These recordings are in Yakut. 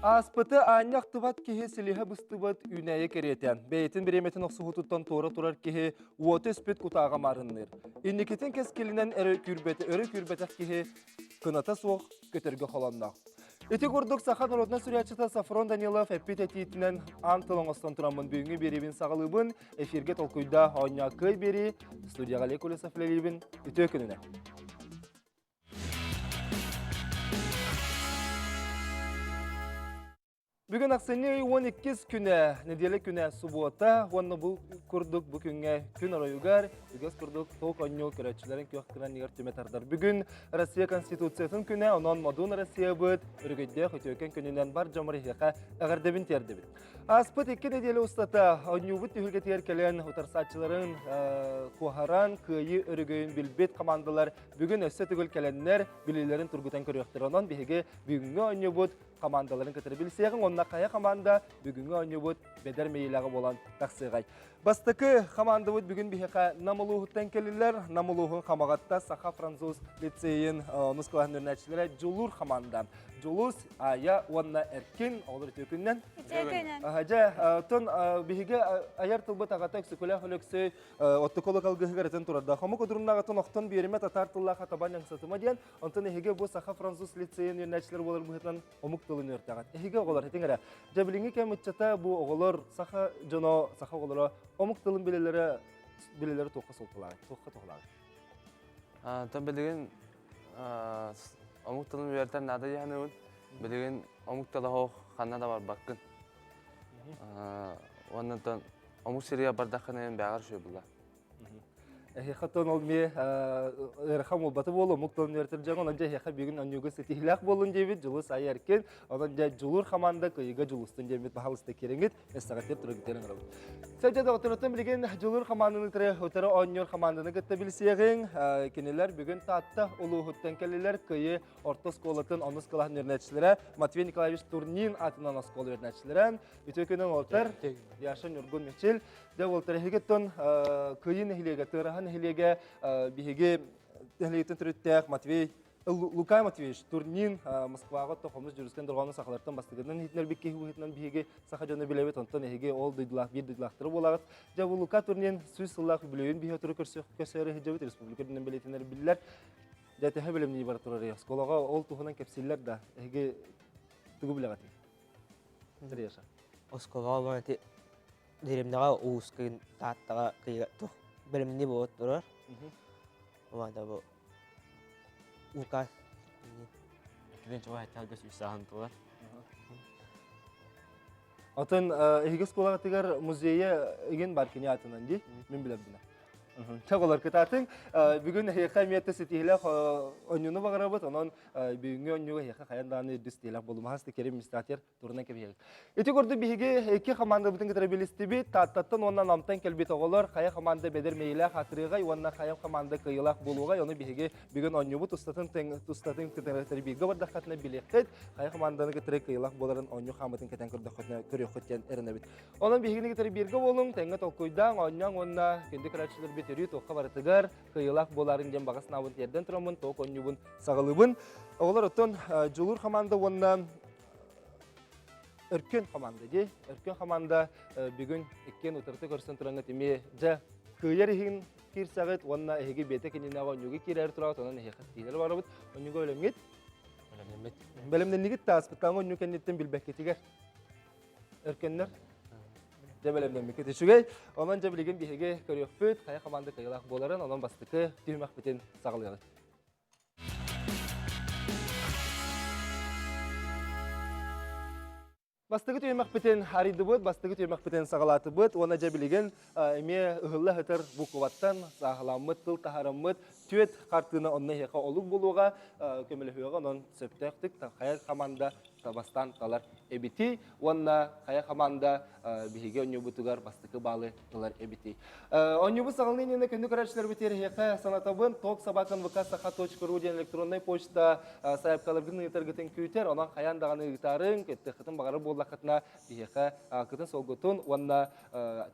Ааспыты аанньа ахтыбат киһи силиһэ быстыбыт үүнээйи кэриэтэ. Бэйэтин бириэмэтин охсуһуутуттан туора турар киһи уоту өспүт кутааҕа маарынныыр. Инникитин кэскилинэн өрө күүрбэтэх, өрө күүрбэтэх киһи кыната суох көтөргө холонноох. Ити курдук саха норуотунай суруйааччыта Софрон Данилов эппит этиитинэн аан тыл оҥостон тураммын бүгүҥҥү биэриибин саҕалыыбын. Эфиргэ толкуйда оонньоо кыай биэрии. Студияҕа Олег Колесов үлэлиибин. Үтүө күнүнэн! Бүгүн ахсынньы ый 12 күнэ, нэдиэлэ күнэ субуота уонна бу курдук бу күҥҥэ күн оройугар үгэс курдук ток оонньуу көрөөччүлэрин күөх кыранньыгар түмэ тардар. Бүгүн Россия Конституциятын күнэ, онон Модун Россиябыт өрөгөйдөөх үтүөкэн күнүнэн бар дьоммор эһиэхэ эҕэрдэбин тиэрдэбин. Ааспыт икки нэдиэлэ устата оонньуубут түһүлгэтигэр кэлэн утарсааччыларын куоһаран, кыайыы өрөгөйүн билбит командалар бүгүн өссө төгүл кэлэннэр билиилэрин тургутан көрүөхтэрэ. Онон биһиги бүгүҥҥү оонньуубут командаларын кытары билсиэҕиҥ уонна хайа команда бүгүҥҥү оонньуубут бэдэр мэйиилээҕэ буолан тахсыаҕай. Бастакы командабыт бүгүн биһиэхэ Нам улууһуттан кэллилэр. Нам улууһун Хамаҕатта саха-француз лицейин онус кылааһын үөрэнээччилэрэ Дьулуур команда. Дьулус, Ая уонна Эркин оҕолор үтүө күннэн. Үтүө күнүн. Дьэ, оттон биһиги айар тылбыт аҕата Өксөкүлээх Өлөксөй оттоколок алгыһыгар этэн турарда. Хомук одуруннаҕытын охтон биэримэ татаар тыллаах атабан яҥсатыма диэн, онтон эһиги бу саха-француз лицейин үөрэнээччилэр буолар быһыытынан омук тылын үөртэҕит. Эһиги оҕолор этиҥ эрэ. Дьэ, билиҥҥи кэм ыччата бу оҕолор саха дьоно, саха оҕолоро омук тылын билэлэрэ билэлэрэ туохха суолталааҕый? Туохха туһалааҕый? Оттон билигин омук тылын үөрэтэр наада дии саныыбын. Билигин омук тыла суох ханна да барбаккын. Уонна оттон омук сиригэр бардаххына бэҕэр үчүгэй буолла. Эһиэхэ оттон ол эмиэ ыарахан буолбата буолуо, омук тылын үөрэтэр дьоҥ, онон дьэ эһиэхэ бүгүн оонньууга ситиһиилээх буоллун диэбит Дьулус Айа Эркин, онон дьэ Дьулуур хамаанда кыайыыга дьулустун диэммит баһаалыста киирэҥҥит, эсэҕитигэр турагытыгар ыҥырабыт. Сэргэ доҕотторуттан билигин Дьулуур хамаанданы кытары утары оонньуур хамаанданы кытта билсиэҕиҥ. Кинилэр бүгүн Таатта улууһуттан кэллилэр. Кыйы орто оскуолатын онус кылааһын үөрэнээччилэрэ Матвей Николаевич Турнин аатынан оскуола үөрэнээччилэрэ. Үтүө күнүн уолаттар, Яша Ньургун Мичил. Дьэ уолаттар эһигиттэн Кыйы нэһилиэгэ, Тыараһа нэһилиэгэ биһиги нэһилиэгиттэн төрүттээх Матвей Лука Матвеевич Турнин Москваҕа хомус дьүрүскэн дорҕоону сахалартан бастакынан иһитинэрбит киһи быһыытынан биһиги саха дьоно билэбит, онтон эһиги ол дойдулаах биир дойдулаахтара буолаҕыт. Дьэ бу Лука Турнин сүүс сыллаах үбүлүөйүн биһи отуру көрсөөрү сылдьабыт, республика үрдүнэн бэлиэтэнэр биллэр. Дьэ төһө бэлэмнии бара турар оскуолаҕа ол туһунан кэпсииллэр да, эһиги тугу билэҕитий? Тереша. Оскуолаҕа олорон ити дэриэбинэҕэ улууска Тааттаҕа кыйга туох бэлэмнии буола турар. Уонна бу Лука Иккитинчи эталга сүүс сааһын туолар. Атын эһиги оскуолаҕытыгар музейа игин бар кини атынан дии, мин билэрбинэ. Чоҕолор кытаатыҥ. Бүгүн эһиэхэ эмиэ ситиһилэх онньуну баҕарабыт, онон бүгүҥҥү онньуга эһиэхэ хайан даҕаны үрдүс ситиһилэх болумаһас керим мистатер турунан кэбиһэбит. Ити курдук биһиги икки командабытын кытары билистибит. Тааттаттан уонна Намтан кэлбит оҕолор хайа команда бэдэр мэйилээх атырыаҕай уонна хайа команда кыайыылаах буолуоҕай. Ону биһиги бүгүн оонньуубут устатын тустатын кытары бииргэ бардаххытына билиэххит. Хайа команданы кытары кыайыылаах буоларын оонньуу хаамытын кэтэн көрдөххүтүнэ көрүөххүт диэн эрэнэбит. Онон биһигини кытары бииргэ буолуҥ, тэҥҥэ толкуйдааҥ, оонньооҥ уонна күндү көрөөччүлэрбит өрүү туохха барытыгар кыайыылаах буоларын диэн баҕа санаабын тиэрдэн тураммын, тоок оонньуубун саҕалыыбын. Оҕолор оттон Дьулуур команда уонна Өркөн команда дии. Өркөн команда бүгүн иккиэн утарыта көрсөн тураҥҥыт эмиэ дьэ кыайар иһин киирсэҕит уонна эһиги биэтэ кининэҕэ оонньууга киирэр тураҕыт онон эһиэхэ ситиилэр барабыт. Оонньууга бэлэмҥит? Бэлэмнэммит. Бэлэмнэннигит тааспыттааҥы оонньуу кэнниттэн билбэккитигэр. Өркөннөр? Дьэ бэлэмнэммиккит үчүгэй. Онон дьэ билигин биһиги көрүөхпүт хайа команда кыайыылаах буоларын, онон бастакы түһүмэхпитин саҕалыаҕыт. Бастакы түһүмэхпитин арыйдыбыт, бастакы түһүмэхпитин саҕалаатыбыт уонна дьэ билигин эмиэ ыһылла сытар букваттан сааһыламмыт, тыл таһараммыт түөрт хартыына онно эһиэхэ олук буолуоҕа, көмөлөһүөҕэ, онон сөптөөхтүк хайа команда бастаан талар эбитий уонна хайа команда биһиги оонньуубутугар бастакы баалы ылар эбитий. Оонньуубут саҕалыы иннинэ күндү көрөөччүлэрбитигэр эһиэхэ санатабын ток собакан вк саха.ру диэн электроннай почта сайапкаларгын ыытаргытын күүтэр. Онон хайаан даҕаны ыытаарыҥ, кыттыаххытын баҕарар буоллаххытына биһиэхэ кытын солгутун уонна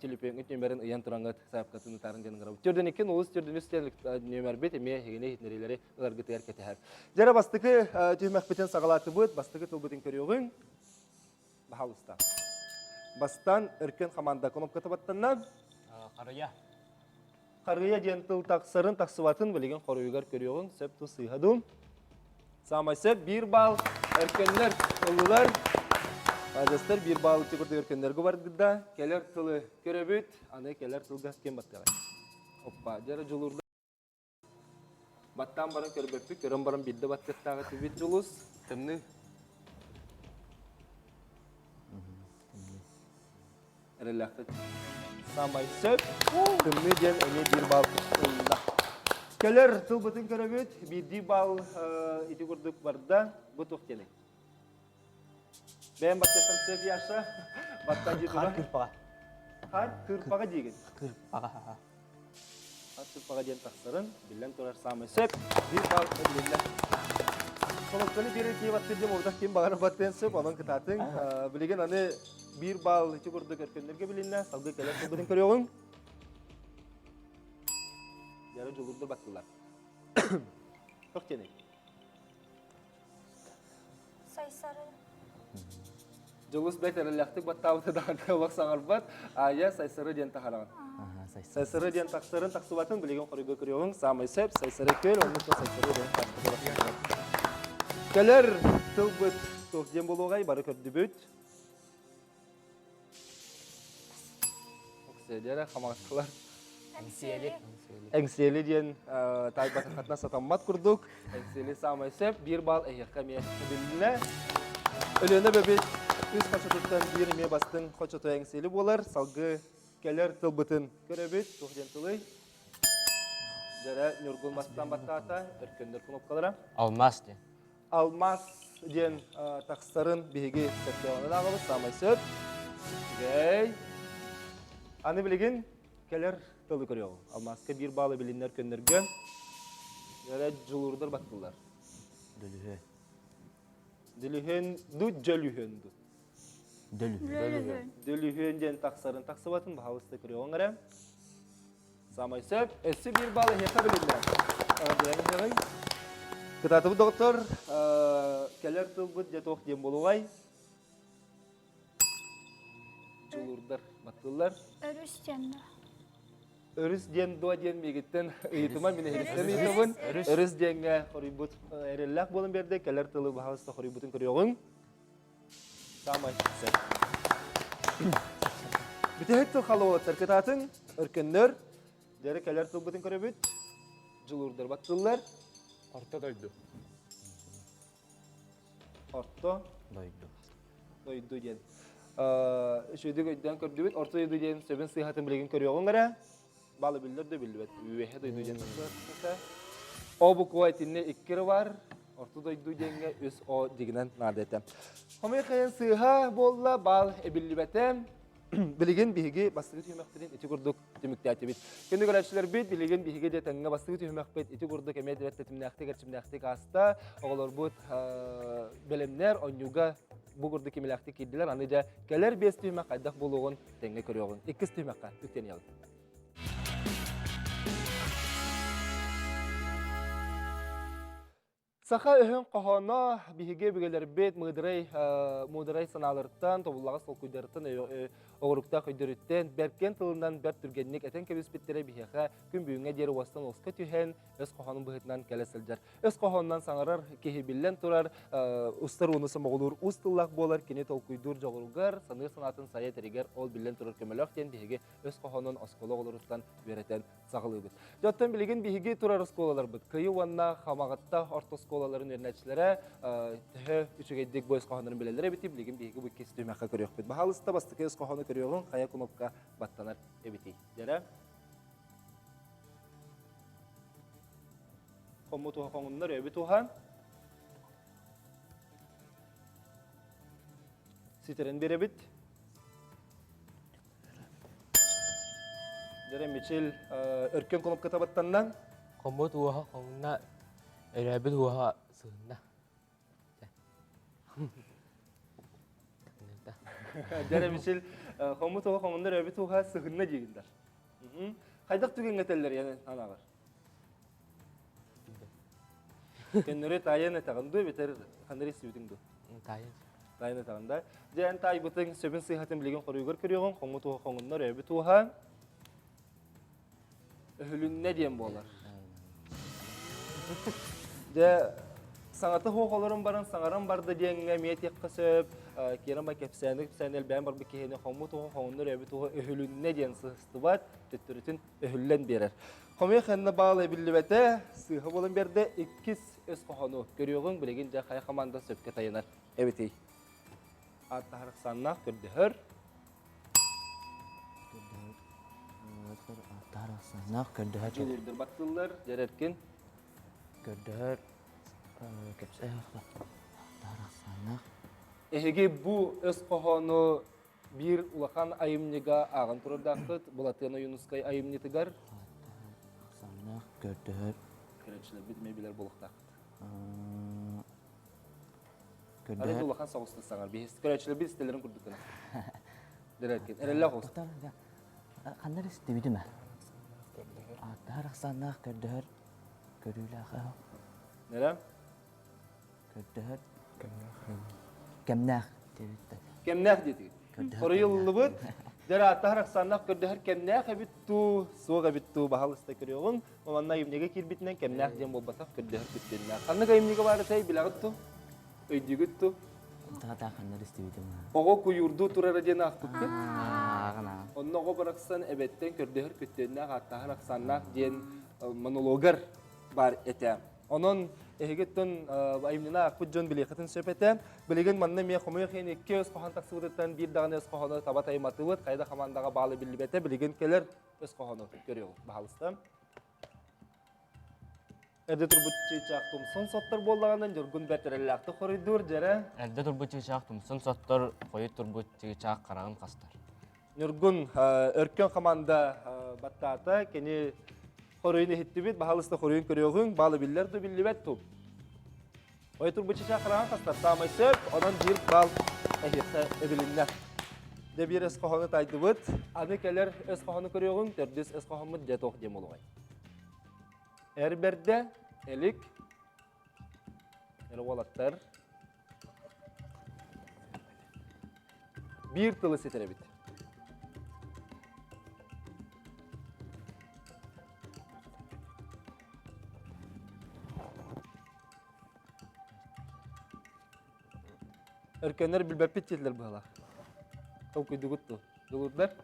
төлөпүөҥҥүт нүөмэрин ыйан тураҥҥыт сайапкатын ыытаарыҥ диэн ыҥырабыт. Төрдүн икки нулус төрдүн үс диэн нүөмэрбит эмиэ эһигини иһитиннэриилэри ыларгытыгар кэтэһэр. Дьэрэ бастакы түһүмэхпитин саҕалаатыбыт, бастакы тылбытын көрүөҕүҥ. Баһалыста. Бастаан Өркөн хамаанда кнопката баттанна. Харыйа. Харыйа диэн тыл тахсарын тахсыбатын билигин хоруйугар көрүөҕүҥ сөп тус сыыһа дуу. Саамай сөп биир балл өркөннөр ыллылар. Адьастар биир балл курдук өркөннөргө бардыда. Кэлэр тылы көрөбүт. Аны кэлэр тылга ким баттыаҕай? Оппа, дьара дьулуурда. Баттаан баран көрбөппүт, көрөн баран биирдэ баттыахтааҕы түбүт дьулус. Тымныы. Эрэллээхтик. Саамай сөп. Тымныы диэн эмиэ биир балл ылла. Кэлэр тылбытын көрөбүт. Биирдии балл ити курдук барда. Бу туох диэний? Бэйэм баттыахтан сөп Яша. Баттан дии Хаар кырпаҕа. Хаар кырпаҕа диигин. Кырпаҕа. Хаар кырпаҕа диэн тахсарын, биллэн турар саамай сөп. Биир балл эбилиннэ. Солокканы биэрэр киһи баттыыр диэн буолбатах ким баҕарар баттыан сөп, онон кытаатыҥ. Билигин аны биир балл ити курдук өркөннөргө билиннэ, салгыы кэлэр тылбытын көрүөҕүҥ. Дьара дьулурду баттылар. Туох диэний? Сайсары. Дьулус бэрт эрэллээхтик баттаабыта даҕаны олох саҥарбат. Аайа Сайсары диэн таһараҕын. Сайсары диэн тахсарын тахсыбатын билигин хоруйга көрүөҕүҥ. Саамай сөп Сайсары күөл, оннук Сайсары диэн тахсыбат. Кэлэр тылбыт туох диэн буолуоҕай бары көрдүбүт. Оксиэлиэрэ хамаҕаттылар. Эҥсиэли. Эҥсиэли диэн таайбатаххытына сатаммат курдук. Эҥсиэли саамай сөп. Биир балл эһиэхэ эмиэ эбилиннэ. Өлүөнэ бэбит үс хочотуттан биир эмиэ бастыҥ хочото эҥсиэли буолар. Салгыы кэлэр тылбытын көрөбүт. Туох диэн тылый? Дьэрэ Ньургун бастаан баттаата. Өркөннөр кнопкалара. Алмаас диэн. Алмаас диэн тахсарын биһиги сөптөөҕүнэн ааҕабыт, саамай сөп. Үчүгэй. Аны билигин кэлэр тылы көрүөҕүҥ. Алмааска биир баалы билиннэр көннөргө. Эрэ дьулуурдар баттылар. Дөлүһүөн. Дөлүһүөн ду дьөлүһүөн ду. Дөлүһүөн. Дөлүһүөн диэн тахсарын тахсыбатын баһаалыста көрүөҕүҥ эрэ. Самай сөп. Өссө биир балл эһиэхэ билиннэ. Эҕэрдэлээн Кытаатыбыт доҕоттор, кэлэр тылбыт дьэ туох диэн буолуоҕай? Дьулуурдар баттыллар. Өрүс диэн Өрүс диэн дуо диэн миигиттэн ыйытыма, мин эһигиттэн ыйытабын. Өрүс диэҥҥэ хоруйбут эрэллээх буолан биэрдэ. Кэлэр тылы баһаалыста хоруйбутун көрүөҕүҥ. Саамай сөп. Бүтэһик тыл халуолаттар кытаатын, өркөннөр, дьэрэ кэлэр тылбытын көрөбүт, дьулуурдар баттыллар. Орто дойду. Орто дойду. Дойду диэн. Үчүгэйдик өйдөөн көрдүбүт. Орто дойду диэн сөбүн сыыһатын билигин көрүөҕүҥ эрэ. Балы биллэр да биллибэт. Үөһэ дойду диэн О буква итиннэ иккири бар. Орто дойду диэҥҥэ үс О дигинэн наада этэ. Хомой хайан сыыһа буолла, баал эбиллибэтэ. Билигин биһиги бастакы түһүмэхпитин ити курдук түмүктээтибит. Күндү көрөөччүлэрбит, билигин биһиги де тэҥҥэ бастакы түһүмэхпит ити курдук эмиэ да тэтимнээхтик, эрчимнээхтик ааста. Оҕолорбут бэлэмнэр онньууга бу курдук кимилээхтик киирдилэр. Аны дьэ кэлэр биэс түһүмэх хайдах буолуоҕун тэҥҥэ көрүөҕүҥ. Иккис түһүмэххэ үктэниэҕиҥ. Саха өһүн хоһооно биһиги өбүгэлэрбит муударай муударай санааларыттан, тобуллаҕас толкуйдарыттан, оҕуруктаах өйдөрүттэн, бэркэн тылынан бэрт түргэнник этэн кэбиспиттэрэ биһиэхэ күн бүгүҥҥэ диэри уостан уоска түһэн, өс хоһоонун быһыытынан кэлэ сылдьар. Өс хоһоонунан саҥарар киһи биллэн турар, устар ууну сомоҕолуур уус тыллаах буолар, кини толкуйдуур дьоҕуругар, саныыр санаатын сайа этэригэр ол биллэн турар көмөлөөх диэн биһиги өс хоһоонун оскуола оҕолоруттан үөрэтэн саҕалыыбыт. Дьоттон билигин биһиги турар оскуолаларбыт Кыйы уонна Хамаҕатта орто оскуолаларын үөрэнээччилэрэ төһө үчүгэйдик бу өс хоһооннорун билэллэр эбитий, билигин биһиги бу иккис түһүмэххэ көрүөхпүт. Баһаалыста бастакы өс хоһоону көрүөҕүҥ, хайа кнопка баттанар эбитий? Дьэрэ. Хоммут уһа хоҥуннар, өбүт уһа. Ситэрэн биэрэбит. Дьэрэ Мичил өркөн кнопката баттанна. Хоммут уоһа хоҥунна, өрөөбүт уоһа сыһынна. Дьэрэ Мичил хоммут уоһа хоҥунна, өрөөбүт уоһа сыһынна диигиннэр. Хайдах түгэҥҥэ этэллэр яны анаҕар? Көннөрү таайан этэҕин дуо, эбэтэр ханнары истибитиҥ дуо? Таайан. Тайна таҕында. Дьэ эн таайбытыҥ сөбүн сыыһатын билигин хоруйгар көрүөҕүҥ, хоҥмут уоһа хоҥуннар, өйбүт уоһа өһүлүннэ диэн буолар. Дьэ саҥата суох олорон баран саҥаран барда диэҥҥэ эмиэ этиэххэ сөп. Киэрэн ба кэпсээни кэпсээни элбээн барбыт киһини хоммут уоһа хоҥуннар, өйбүт уоһа өһүлүннэ диэн сыһыстыбат, төттөрүтүн өһүллэн биэрэр. Хомуйах эннэ баал эбиллибэтэ, сыыһа буолан биэрдэ, иккис өс хоһоону көрүөҕүҥ, билигин дьэ хайа хамаанда сөпкө тайанар эбитий? Ааттаһар ахсааннаах көрдөһөр. Ааттаһар ахсааннаах көрдөһөр. Дьулуурдар баттыллар, дьэрэркин. Көрдөһөр, кэпсээ Ааттаһар ахсааннаах. Эһиги бу өс хоһоону биир улахан айымньыга ааҕан турардааххыт Былатыан Ойуунускай айымньытыгар. Ахсааннаах көрдөһөр. Көрөөччүлэрбит эмиэ билэр буолуохтааххыт. Көрдөһөр. улахан соҕустук саҥар. Биһис көрөөччүлэрбит истэллэрин курдук гына. Дэрэркин. Эрэллээх оҕус. Ханна эрэ истибитим ээ. Ааттаһар ахсааннаах көрдөһөр көрүүлээх Нэрэ? Көрдөһөр. Кэмнээх. Кэмнээх диэтигит. Хоруйуллубут. Дьэр ааттаһар ахсааннаах көрдөһөр кэмнээх эбит туу, суох эбит туу баһалыста көрүөҕүҥ. Манна айымньыга киирбитинэн кэмнээх диэн буолбатах, көрдөһөр күттүөннээх. Ханнык айымньыга баар этэй билэҕит туу? Өйдүүгүт туу? Таата ханнар истибитим. Оҕо куйуурдуу турара диэн аахпыккын? Ааҕын Онно оҕо барахсан эбэттэн көрдөһөр күттүөннээх ааттаһар ахсааннаах диэн монологар баар этэ. Онон эһигиттэн айымньыны аахпыт дьон билиэххитин сөп этэ. Билигин манна эмиэ хомойуох иһин икки өс хоһоон тахсыбытыттан биир даҕаны өс хоһоону таба тайматыбыт, хайда хамаандаҕа баалы биллибэтэ. Билигин кэлэр өс хоһоону көрүөҕүҥ, баһаалыста. Эрдэ турбут чыычаах тумсун соттор буоллаҕына, Ньургун бэрт эрэллээхтик хоруйдуур, дьэрэ. Эрдэ турбут чыычаах тумсун соттор, хойут турбут чыычаах хараҕын хастар. Ньургун өркөн хамаанда баттаата, кини хоруйун иһиттибит, баһалыста хоруйун көрүөҕүҥ, баалы биллэр да биллибэт ту. Ой турбучча хараҕын хастар саамай сөп, онон биир баал эһиэхэ эбилиннэ. Дэ биир өс хоһоону тайдыбыт, аны кэлэр өс хоһоону көрүөҕүҥ, төрдүс өс хоһооммут дьэ туох диэн буолуоҕай. Эр бэрдэ, элик, эр уолаттар, Биир тылы ситэрэбит. Өркөннөр билбэппит диэтилэр быһалаах. Толкуйдугут дуо? Дьулуурдар?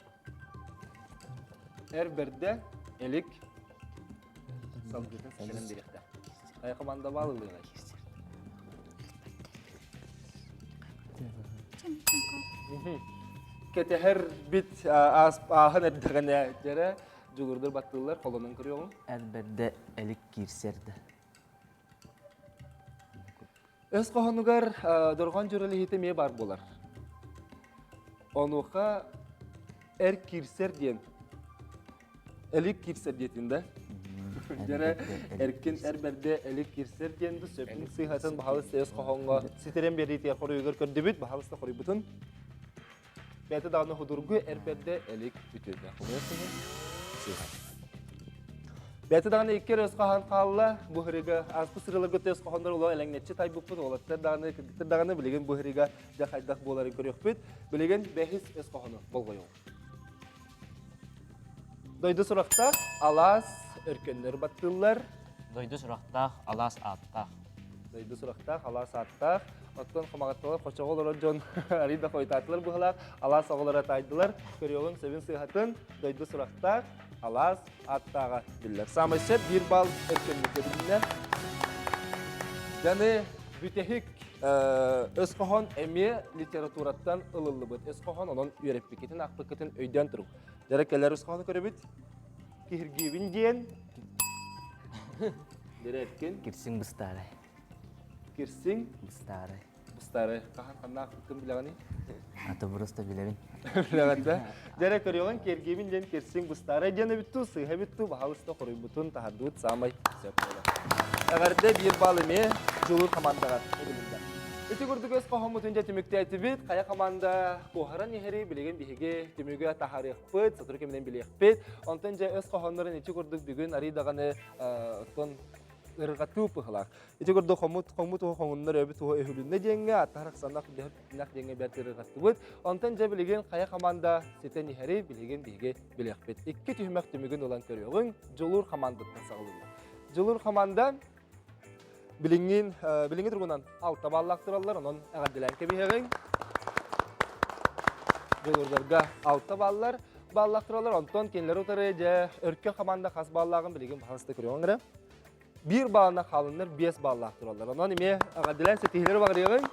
Эр бэрдэ, элик, салгытын ситэрэн биэриэхтээх. Хайа команда баал ылыаҕай? Кэтэһэр бит ааһан эрдэҕинэ дьэрэ дьулурдар баттыыллар холонон көрүөҕүҥ. Эр бэрдэ элик киирсэр да. Өс хоһонугар дорҕоон дьүрэлиһиитэ эмиэ баар буолар. Онуоха эр киирсэр диэн элик киирсэр диэтин да. Дьэрэ эркин эр бэрдэ элик киирсэр диэн да сөпүн сыыһатын баһалыс өс хоһоҥҥо ситэрэн биэриитигэр хоруйугар көрдүбүт, баһалыста хоруйбутун. Бэйэтэ даҕаны худургу эр бэрдэ элик үтүөтэ. Хомуйар киһи сыыһа. Бэйэтэ даҕаны икки эрэ өс хаһан хаалла. Бу һырыга ааспыт сырыыларга өс хоһоннор улахан элэҥнэччи тайбыппыт уолаттар даҕаны, кыргыттар даҕаны билигин бу һырыга дьэ хайдах буоларын көрүөхпүт. Билигин бэһис өс хоһону болҕойуоҕуҥ. Дойду сурахтаах, алаас өркөннөр баттыыллар. Дойду сурахтаах, алаас ааттаах. Дойду сурахтаах, алаас ааттаах. Оттон хамаҕатталар хочоҕо олорор дьон арыый да хойутаатылар быһалаах, алаас оҕолоро таайдылар. Көрүөҕүҥ сөбүн сыыһатын, дойду сурахтаах, алаас ааттааҕа биллэр. Саамай сөп биир балл өркөннүккэ билиннэ. Дьаны бүтэһик өс хоһоон эмиэ литератураттан ылыллыбыт өс хоһоон, онон үөрэппиккитин, аахпыккытын өйдөөн туруҥ. Дьара кэлэр өс хоһоону көрөбүт. Киһиргиибин диэн Дирэткин. Кирсиҥ быстаарай. Кирсиҥ быстаарай. Быстаарай. Хаһан ханнаах кым билэҕиний? Аты просто билэбин. Билэҕин да. Дьэрэ көрүөҕүн киэргиибин диэн кирсиҥ быстаарай диэн эбит туу, сыыһа эбит туу, баһалыста хоруйбутун таһардыбыт саамай сөп буолар. Эҕэрдэ биир балл эмиэ Дьулуур хамаандаҕа эбилиннэ. Ити курдук өс хоһооммутун дьэ түмүктээтибит. Хайа хамаанда куоһаран иһэри билигин биһиги түмүгү таһаарыахпыт, сотору кэминэн билиэхпит. Онтон дьэ өс хоһооннорун ити курдук бүгүн арый даҕаны оттон. ырҕатыы пыһылаах. Ити курдук хоммут хоммут уһу хоҥуннар өбүт уһу өһүлүннэ диэҥҥэ аттар ахсаннах бүтэһик диэҥҥэ бэрт ырҕаттыбыт. Онтон дьэ билигин хайа хамаанда ситэн иһэри билигин биһиги билиэхпит. Икки түһүмэх түмүгүн ылан көрүөҕүҥ. Дьулуур хамаандаттан саҕалыыбыт. Дьулуур хамаанда билиҥҥин билиҥҥи туругунан алта баллаах тураллар, онон эҕэрдэлээн кэбиһэҕиҥ. Дьулуурдарга алта баллар баллаах тураллар, онтон кинилэри утары дьэ өркө хамаанда хас баллааҕын билигин баһаста көрүөҕүҥ эрэ. Биир баллына хаалыннар, биэс баллаах тураллар. Онон эмиэ эҕэрдэлээн ситиһиилэри баҕарыаҕыҥ.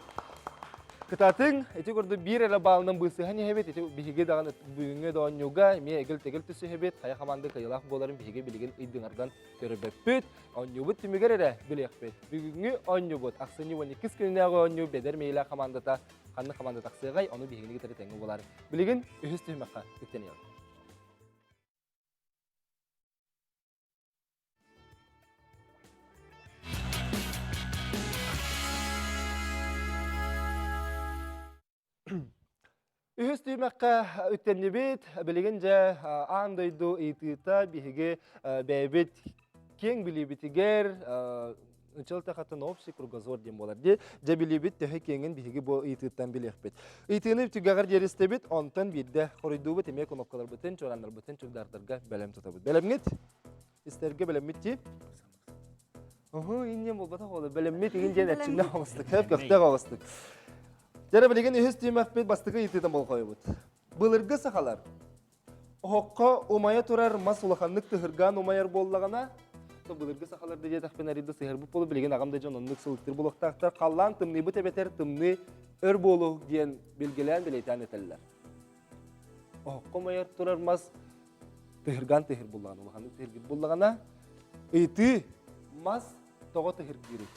Кытаатыҥ, ити курдук биир эрэ баалынан быысыһан иһэбит, ити биһиги даҕаны бүгүҥҥү да оонньууга эмиэ эгил-тэгил түсүһэбит, хайа хамаанда кыайыылаах буоларын биһиги билигин ыйдыҥардан көрбөппүт. Оонньуубут түмүгэр эрэ билиэхпит. Бүгүҥҥү оонньуубут ахсынньы 12 күнүнээҕи оонньуу Бэдэр Миилэ хамаандата ханнык хамаанда тахсыаҕай, ону биһигини кытары тэҥҥэ буолар. Билигин үһүс түһүмэххэ үктэниэҕиҥ. Үһүс түһүмэххэ үктэннибит. Билигин дьэ аан дойду ыйытыыта биһиги бэйэбит киэҥ билиибитигэр Ынчыл тахатын общий кругозор диэн буолар дии. Дьэ билиибит төһө киэҥин биһиги бу ыйытыыттан билиэхпит. Ыйытыыны түгэҕэр диэри истэбит, онтон биирдэ хоруйдуубут эмиэ кнопкаларбытын, чуорааннарбытын чугдаардарга бэлэм тутабыт. Бэлэмҥит? Истэргэ бэлэммит дии? Уһу, инньэ буолбатах буолла. Бэлэммит игин диэн эрчимнээх оҕустук, көхтөөх оҕустук. Дьэ, билигин үһүс түһүмэхпит бастакы ыйытыытын болҕойобут. Былыргы сахалар оһоххо умайа турар мас улаханнык тыһыргаан умайар буоллаҕына, былыргы сахалар да диэтэхпинэ арыйда сыһарбыт буолу билигин аҕам да дьон оннук сылыктыр буолуохтаахтар. Халлаан тымныйбыт эбэтэр тымныы өр буолуо диэн билгэлээн бэлиэтээн этэллэр. Оһоххо умайар турар мас тыһыргаан тыһыр буллаҕына, улаханнык тыһыргыт буллаҕына, ыйытыы мас тоҕо тыһыргыырый?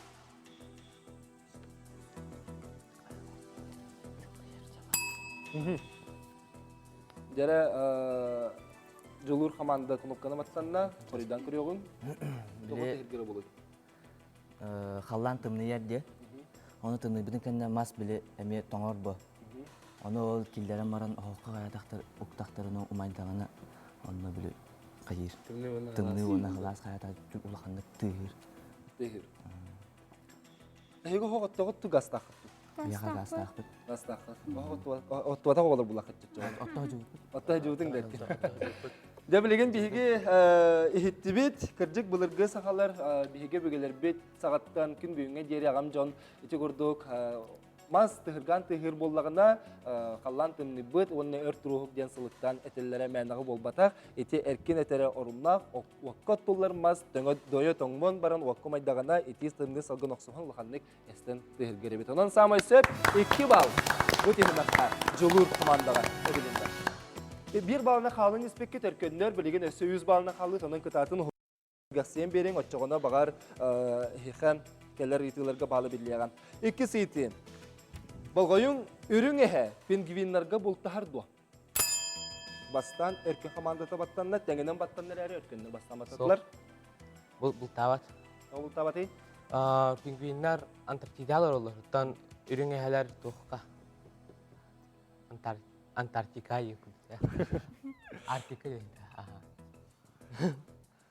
Дьэрэ Дьулуур хамаанда кнопканы баттанна, хоруйдаан көрүөҕүҥ. Тоҕо тыһыргыра буолуй? Халлаан тымныйар диэ. Ону тымныйбытын кэннэ мас били эмиэ тоҥор бо. Ону ол киллэрэн баран оһоххо хайатахтар уктахтарына умайдаҕына онно били хайыыр. Тымныы уонна сылаас хайата улаханнык тыаһыыр. Тыаһыыр. Эһиги оһох оттоҕут тугастааххыт? Биһиэхэ гаастаахпыт. Гаастааххыт. Оттуотах оҕолор булаххыт чоччо. Оттоо жууппут. Оттоо жуутуҥ дэрки. Дьэ билигин биһиги иһиттибит, кырдьык былыргы сахалар биһиги өбүгэлэрбит саҕаттан күн бүгүҥҥэ диэри аҕам дьон ити курдук мас тыһыргаан тыаһыыр буоллаҕына халлаан тымныйбыт уонна өр туруоһук диэн сылыктаан этэллэрэ мээнэҕэ буолбатах. Ити эркин этэрэ оруннаах уокка оттуллар мас төҥө дойо тоҥмон баран уокка умайдаҕына итии тымныы салгын охсуһан улаханнык эстэн тыаһыргыр эбит. Онон саамай сөп 2 балл бу түһүмэххэ Дьулуур командаҕа эбилиннэ. Биир баллына хаалан испиккит өркөннөр билигин өссө 100 баллына хаалыт онон кытаатын Гасиен биэриҥ оччоҕуна баҕар эһиэхэ кэлэр ыйытыыларга баалы биллиэҕэ. Иккис ыйытыы. Болҕойуҥ үрүҥ эһэ пингвиннарга бултаһар дуо? Бастаан өркөн хамаандата баттанна, тэҥинэн баттанна эрээри өркөннөр бастаан баттатылар. Бултаабат. Бултаабатый? Пингвиннар Антарктидаалар олорутан үрүҥ эһэлэр туохха Антарктика Арктика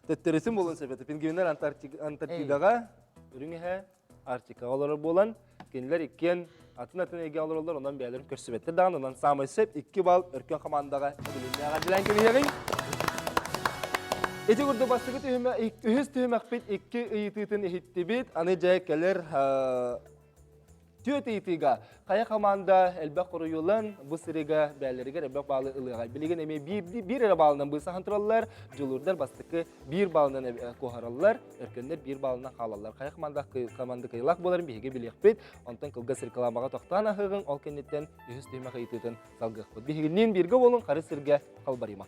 Төттөрүсүн буолуон сөп этэ. Пингвиннэр Антарктидаҕа, үрүҥ эһэ Арктикаҕа олорор буолан, кинилэр иккиэн атын-атын эйгэ олороллор, онон бэйэлэрин көрсүбэттэр даҕаны, онон саамай сөп икки балл өркөн хамаандаҕа эбилиннэҕэ дьилээн кэбиһиэҕиҥ. Ити курдук бастакы түһүмэ, үһүс түһүмэхпит икки ыйытыытын иһиттибит. Аны дьэ кэлэр Түөрт ыйытыыга хайа хамаанда элбэх хоруйулан бу сырыыга бээлэригэр элбэх баалы ылыаҕай. Билигин эмиэ биир, биир эрэ баалынан быысаһан тураллар. Дьулуурдар бастакы биир баалынан куоһараллар, өркөннөр биир баалынан хаалаллар. Хайа хамаанда команда кыайыылаах буоларын биһиги билиэхпит. Онтон кылгас рекламаҕа тохтоон аһыаҕыҥ, ол кэнниттэн үһүс түһүмэх ыйытыытын салгыахпыт. Биһигинниин бииргэ буолуҥ, хары сиргэ халбарыма.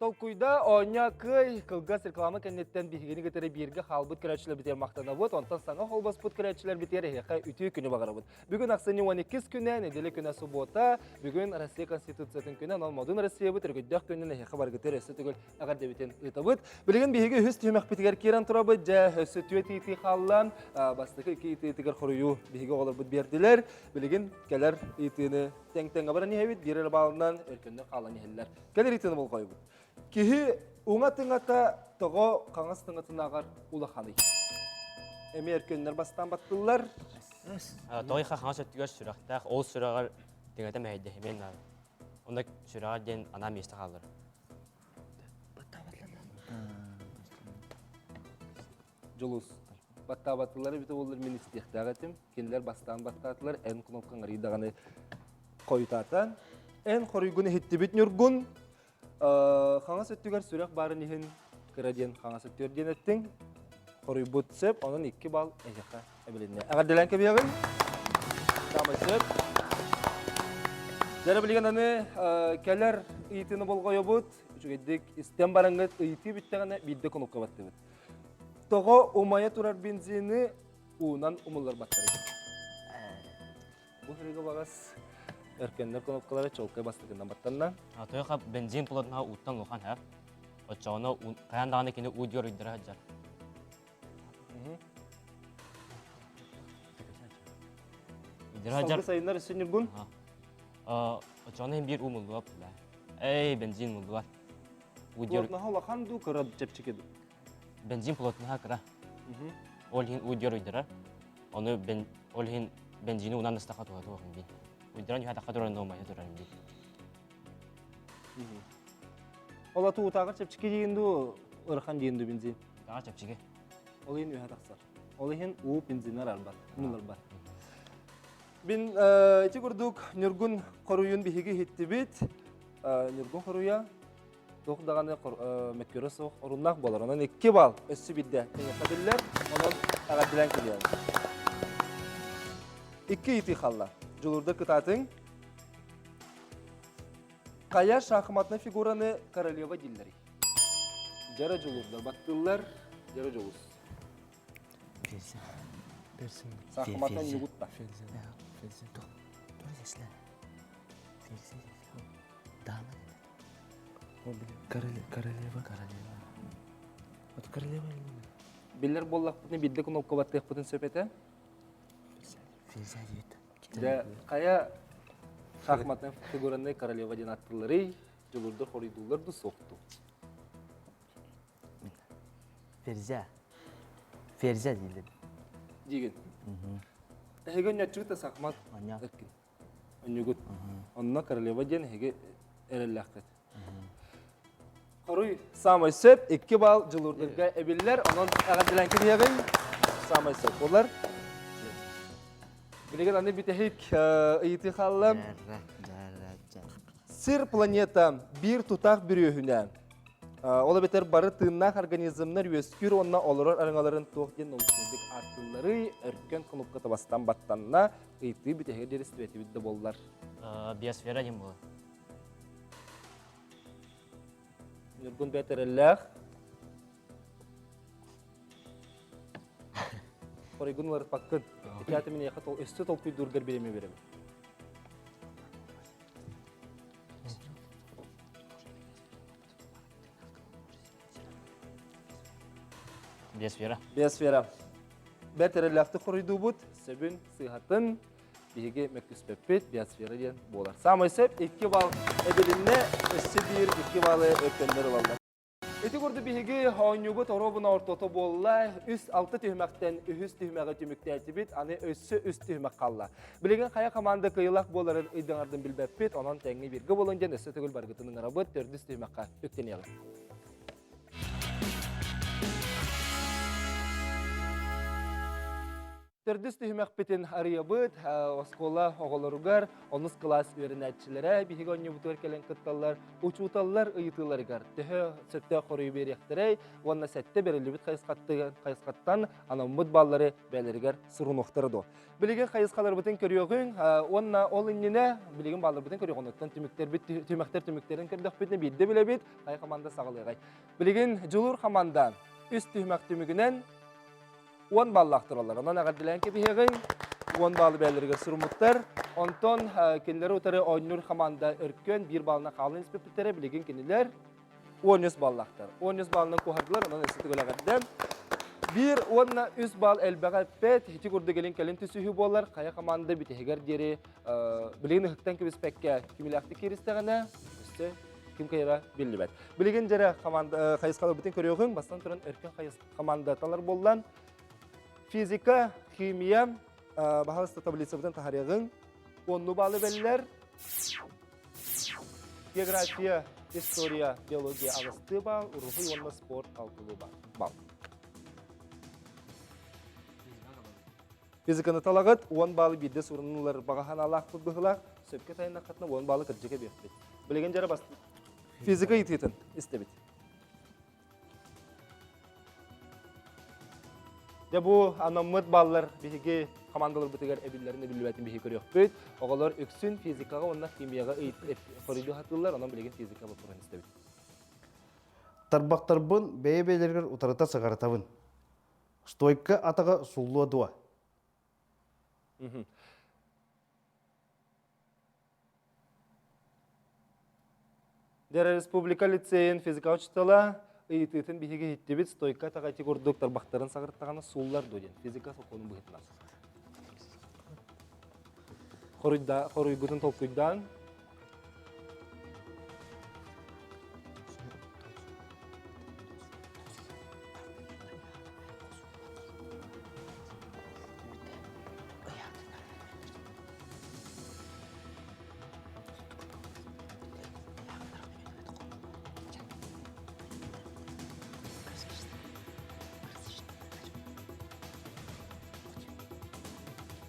Толкуйда оонньоо кыай кылгас реклама кэнниттэн биһигини кытары бииргэ хаалбыт көрөөччүлэрбитигэр махтанабыт, онтон саҥа холбоспут көрөөччүлэрбитигэр эһиэхэ үтүө күнү баҕарабыт. Бүгүн ахсынньы 12 күнэ, нэдиэлэ күнэ субуота, бүгүн Россия Конституциятын күнэ, онон модун Россиябыт өрөгөйдөөх күнүн эһиэхэ барыгытыгар өссө төгүл эҕэрдэбитин ыытабыт. Билигин биһиги үһүс түһүмэхпитигэр киирэн турабыт, дьэ өссө түөрт ыйытыы хаалла. Бастакы икки ыйытыытыгар хоруйу биһиги оҕолорбут биэрдилэр. Билигин кэлэр ыйытыыны тэҥ-тэҥҥэ баран иһэбит, биир эрэ баалынан өркөннөр хаалан иһэллэр. Кэлэр ыйытыыны болҕойбут. Киһи уҥа тыҥата тоҕо хаҥас тыҥатынааҕар улаханый? Эмиэ өркөннөр бастаан баттыллар. Тоҕо хаҥас өттүгэр сүрэхтээх, ол сүрэҕэр тыҥата мэһэйдэһимиэн наада. Онно сүрэҕэр диэн анаа миэстэ хаалар. Дьулус. Баттаабатылар эбитэ буоллар мин истиэхтээх этим. Кинилэр бастаан баттаатылар, эн кнопкаҥ арый даҕаны хойутаата. Эн хоруйгун иһиттибит Ньургун. Хаҥас өттүгэр сүрэх баарын иһин кыра диэн хаҥас өттүгэр диэн эттиҥ. Хоруйбут сөп, онон 2 балл эһиэхэ эбилиннэ. Эҕэрдэлээн кэбиһэҕин. Саамай сөп. Дьэ билигин аны кэлэр ыйытыыны болҕойобут. Үчүгэйдик истэн бараҥҥыт ыйытыы бүттэҕинэ биирдэ кнопка баттыбыт. Тоҕо умайа турар бензини уунан умулларбаттар Бу сырыыга баҕас өркөннөр кнопкалара чолкай бастакынан баттанна. Атыаха бензин плотнаһа ууттан улахан һэр. Оччоҕуна хайаан даҕаны кини уу диор ыйдара сылдьар. Ыйдара сылдьар. Салгы сайыннар өссө Ньургун. Оччоҕуна иһин биир уу муллуа Эй, бензин муллуа. Уу диор Плотнаһа улахан дуу, кыра чэпчэки дуу? Бензин плотнаһа кыра. Ол иһин уу диор ыйдара. Ону бен, ол иһин бензини унан ыстаха туһа туох дии. Уйдаран үһэ туран дуомайа турар дии. Ол ату утааҕар чэпчэки диин дуу, ырахан диин дуу бензин? Утааҕар чэпчэки. Ол иһин үһэ тахсар. Ол иһин уу бензиннэр арбат, умуларбат. Бин ити курдук Ньургун хоруйун биһиги иһиттибит. Ньургун хоруйа туох даҕаны мөккүөрэ суох оруннаах буолар. Онон 2 балл өссө биирдэ тэҥиэхэ биллэр. Онон эҕэрдэлээн кэлиэҕиҥ. Икки ыйытыы хаалла. Дьулуурда кытаатыҥ. Хайа шахматнай фигураны королева дииллэрий? Дьара дьулуурдар баттыыллар, дьара дьулус. Ферзь. Саахыматан ньугутта. Ферзь. Ферзь. Ферзь. Дама. Королева. Королева. Вот королева или нет? Биллэр буоллахпытына биирдэ кнопка баттыахпытын сөп этэ. Ферзь диэт. Дьэ, хайа шахматный фигураны королева диэн аттыларый, дьулурдар хоруйдууллар ду суох дуу? Ферзя. Ферзя дииллэр. Диигин. Эһиги өнньөччүгүт да сахмат эркин. Өнньүгүт. Онно королева диэн эһиги эрэллээххит. Хоруй саамай сөп, 2 балл дьулуурдарга эбиллэр, онон эҕэрдэлээн кириэҕиҥ. Саамай сөп буолар. Билигин аны бүтэһик ыйытыы хаалла. Сир планета биир тутаах бүрүөһүнэ. Ол эбэтэр бары тыыннаах организмнар үөскүүр уонна олорор араҥаларын туох диэн научнайдык ааттыылларый, өркөн кнопка табастан баттанна, ыйытыы бүтэһигэр диэри сибэтибит да буоллар. Биосфера диэн буолар. Ньургун бэт эрэллээх. Хоройгун уларыппаккын. Ити мин эйиэхэ өссө толкуйдуургар бириэмэ биэрэбин. Биосфера. Биосфера. Бэрт эрэллээхтик хоруйдуубут, сөбүн, сыыһатын биһиги мөккүспэппит, биосфера диэн буолар. Саамай сөп, 2 балл эбилиннэ, өссө биир 2 баллы өркөннөр ылаллар. Ити курдук биһиги оонньуубут оруобуна ортото буолла. Үс алта түһүмэхтэн үһүс түһүмэҕи түмүктээтибит. Аны өссө үс түһүмэх хаалла. Билигин хайа команда кыайыылаах буоларын ыйдаҥардын билбэппит. Онон тэҥҥэ бииргэ буолун диэн өссө төгүл барыгытын ыҥырабыт. Төрдүс түһүмэххэ үктэниэҕиҥ. Төрдүс түһүмэхпитин арыйабыт. Оскуола оҕолоругар онус кылаас үөрэнээччилэрэ биһиги оонньуубутугар кэлэн кытталлар. Учууталлар ыйытыыларыгар төһө сөптөөх хоруйу биэриэхтэрэй уонна сэттэ бэриллибит хайысхаттан анаммыт баллары бэйэлэригэр сурунуохтара дуо? Билигин хайысхаларбытын көрүөҕүҥ уонна ол иннинэ билигин балларбытын көрүөҕүҥ. Оттон түмүктэрбит түмэхтэр түмүктэрин көрдөхпүтүнэ биирдэ билэбит хайа хамаанда саҕалыаҕай. Билигин Дьулуур хамаанда үс түһүмэх түмүгүнэн 10 баллаах тураллар. Онон эҕэрдэлээн кэбиһиэҕиҥ. 10 баллы бэйэлэригэр суруммуттар. Онтон кинилэри утары оонньуур хамаанда Өркөн биир баллынан хаалан испиппиттэрэ. Билигин кинилэр 13 баллаахтар. 13 баллынан куоһардылар, онон өссө төгүл эҕэрдэ. Биир уонна үс балл элбэҕэ эппэт. Ити курдук илин кэлин түсүһүү буолар. Хайа хамаанда бүтэһигэр диэри билигин ыһыктан кэбиспэккэ кимилээхтик кииристэҕинэ, өссө ким кыайара биллибэт. Билигин дьэрэ команда хайысхаларбытын көрүөҕүҥ. Бастан туран Өркөн хамаандаталар буоллан физика, химия, баһалыста таблицабытын таһарыаҕыҥ. Онну баалы бэллэр. География, история, биология аҕыстыы баал, уруһуй уонна спорт алтылыы баал. Физиканы талаҕыт, 10 баалы биирдэ сурунулар баҕа санаалаахпыт быһыылаах, сөпкө тайыннаххытына 10 баалы кырдьыга биэрпит. Билигин дьара бас физика ыйытыытын истэбит. Дьэ бу анаммыт баллар биһиги хамаандаларбытыгар эбиллэрин эбиллибэтин биһиги көрүөхпүт. Оҕолор үксүн физикаҕа уонна химияҕа хоруйдуу сатыыллар, онон билигин физика боппуруоһун истэбит. Тарбахтарбын бэйэ-бэйэлэригэр утарыта сыҕарытабын. Стойка атаҕа суллуо дуо? Дьэ, республика лицейин физика учуутала ыйытыытын биһиги иһиттибит, стойка атаҕа ити курдук тарбахтарын саҕыртаҕына сууллар дуо диэн физика сокуонун быһыытынан. Хоруйда, хоруйгутун толкуйдаан.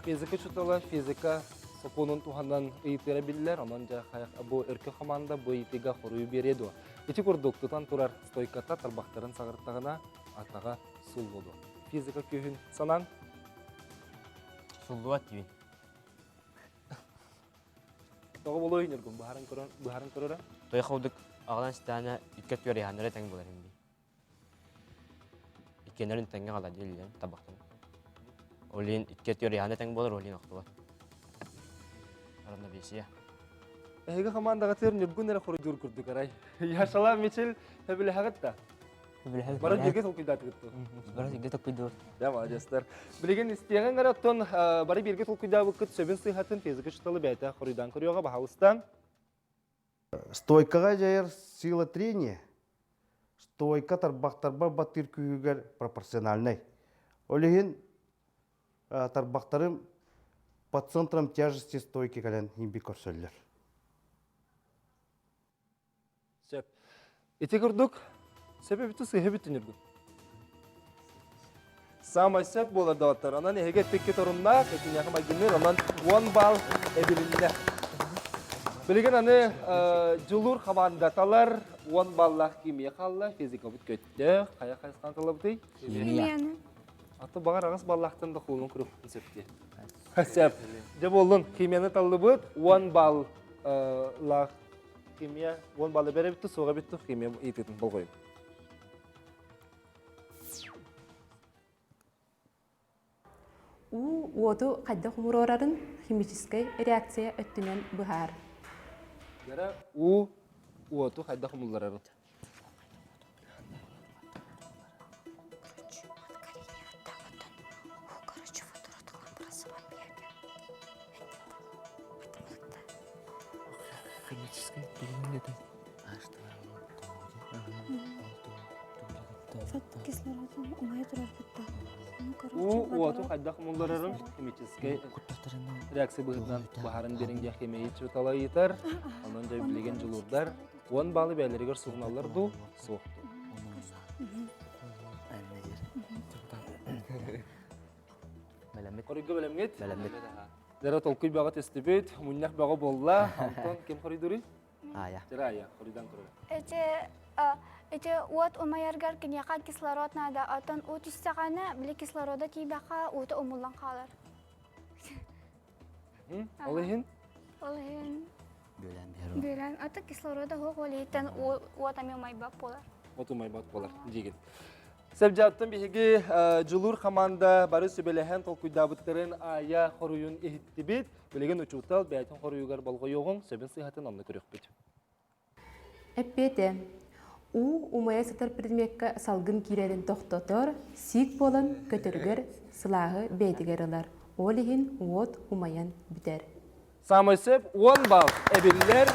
Физика учуутала физика сокуонун туһанан ыйытыыра биллэр, онон дьэ бу өркө хамаанда бу ыйытыыга хоруйу биэриэ дуо? Ити курдук тутан турар стойката тарбахтарын саҕыртаҕына атаҕа суллуо дуо? Физика күүһүн санаан Суллубат диибин. Тоҕо болуой Ньургун быһааран көрөр быһааран көрөрө? Той холдук аҕалан истэҕинэ икки өттүгэр ыйааннара тэҥ буолар ини. Иккиэннэрин тэҥҥэ аҕала дииллэр табахтан. Ол иһин икки өттүгэр ыйаана тэҥ буолар, ол иһин охтубат. Равновесие. Эһиги хамаандаҕытыгар Ньургун эрэ хоруйдуур курдук арай. Яшала Мичил сөбүлэһэҕит да? Бары бииргэ толкуйдаатыгыт дуо? Бары бииргэ толкуйдуур. Да, молодецтар. Билигин истиэҕиҥ эрэ оттон бары бииргэ толкуйдаабыккыт сөбүн сыыһатын физика учууталы бэйэтэ хоруйдаан көрүөҕэ, баһаалыста. Стойкаҕа дьайар сила трения стойка тарбахтарбар баттыыр күүһүгэр пропорциональнай. Ол иһин тарбахтарым по центрам тяжести стойки кэлэн иҥби көрсөллөр. Сөп. Ити курдук, сөп эбитэ сыыһа эбит Ньургун. Саамай сөп буолар доҕоттор. Онон эһиги эппиккит оруннаах, итиниэхэ майгынныыр, онон 10 балл эбилиннэ. Билигин аны Дьулуур хамаандаталар 10 баллаах химия хаалла, физикабыт көттө. Хайа хайысхан талабытый? Химияны. Аты баҕар аҕыс баллаахтан да холунун куруппун сөп дии. Сөп. Дьэ буоллун, химияны таллыбыт, 10 баллаах Химия уон баллы бэрэ бүттү, суоҕа бүттү, химия ыйытыытын болҕойуҥ. Уу уоту хайдах умуруорарын химическэй реакция өттүнэн быһаар. Яра уу уоту хайдах умулларарын. Короче, Химическай билимин это. Кислородун умайа турар бытта. Уу уоту хайдах умулларарын химическэй реакция быһыытынан баһарын биэриҥ диэн химия учуутала ыйытар. Онон дьэ билигин дьулуурдар 10 баалы бэйэлэригэр суруналлар дуу, суох дуу. Бэлэммит. Хоруйга бэлэмҥит? Бэлэммит. Дара толкуй бөҕө түстүбүт, мунньах бөҕө буолла. Онтон ким хоруйдуруй? Аайа. Дьара Аайа, хоруйдан көрөр. Эти ити уот умайаргар киниэхэ кислород наада, оттон уу түстэҕинэ, били кислорода тиийбэххэ уута умуллан хаалар. Ол иһин? Ол иһин Бүөлээн биһэр. Бүөлээн, ата кислорода суох ол иһиттэн уот эмиэ умайбат буолар. Уот умайбат буолар диигин. Сэбдьааттан биһиги Дьулуур хамаанда бары сүбэлэһэн толкуйдаабыттарын Аайа хоруйун иһиттибит. Билигин учуутал бэйэтин хоруйугар болҕойуоҕуҥ, сөбүн сыыһатын онно көрүөхпүт. Эппиэтэ. Уу умайа сытар предмеккэ салгын киирэрин тохтотор, сиик буолан көтөрүгэр сылааһы бэйэтигэр ылар. Ол иһин уот умайан бүтэр. Саамай сөп 10 балл эбиллэр.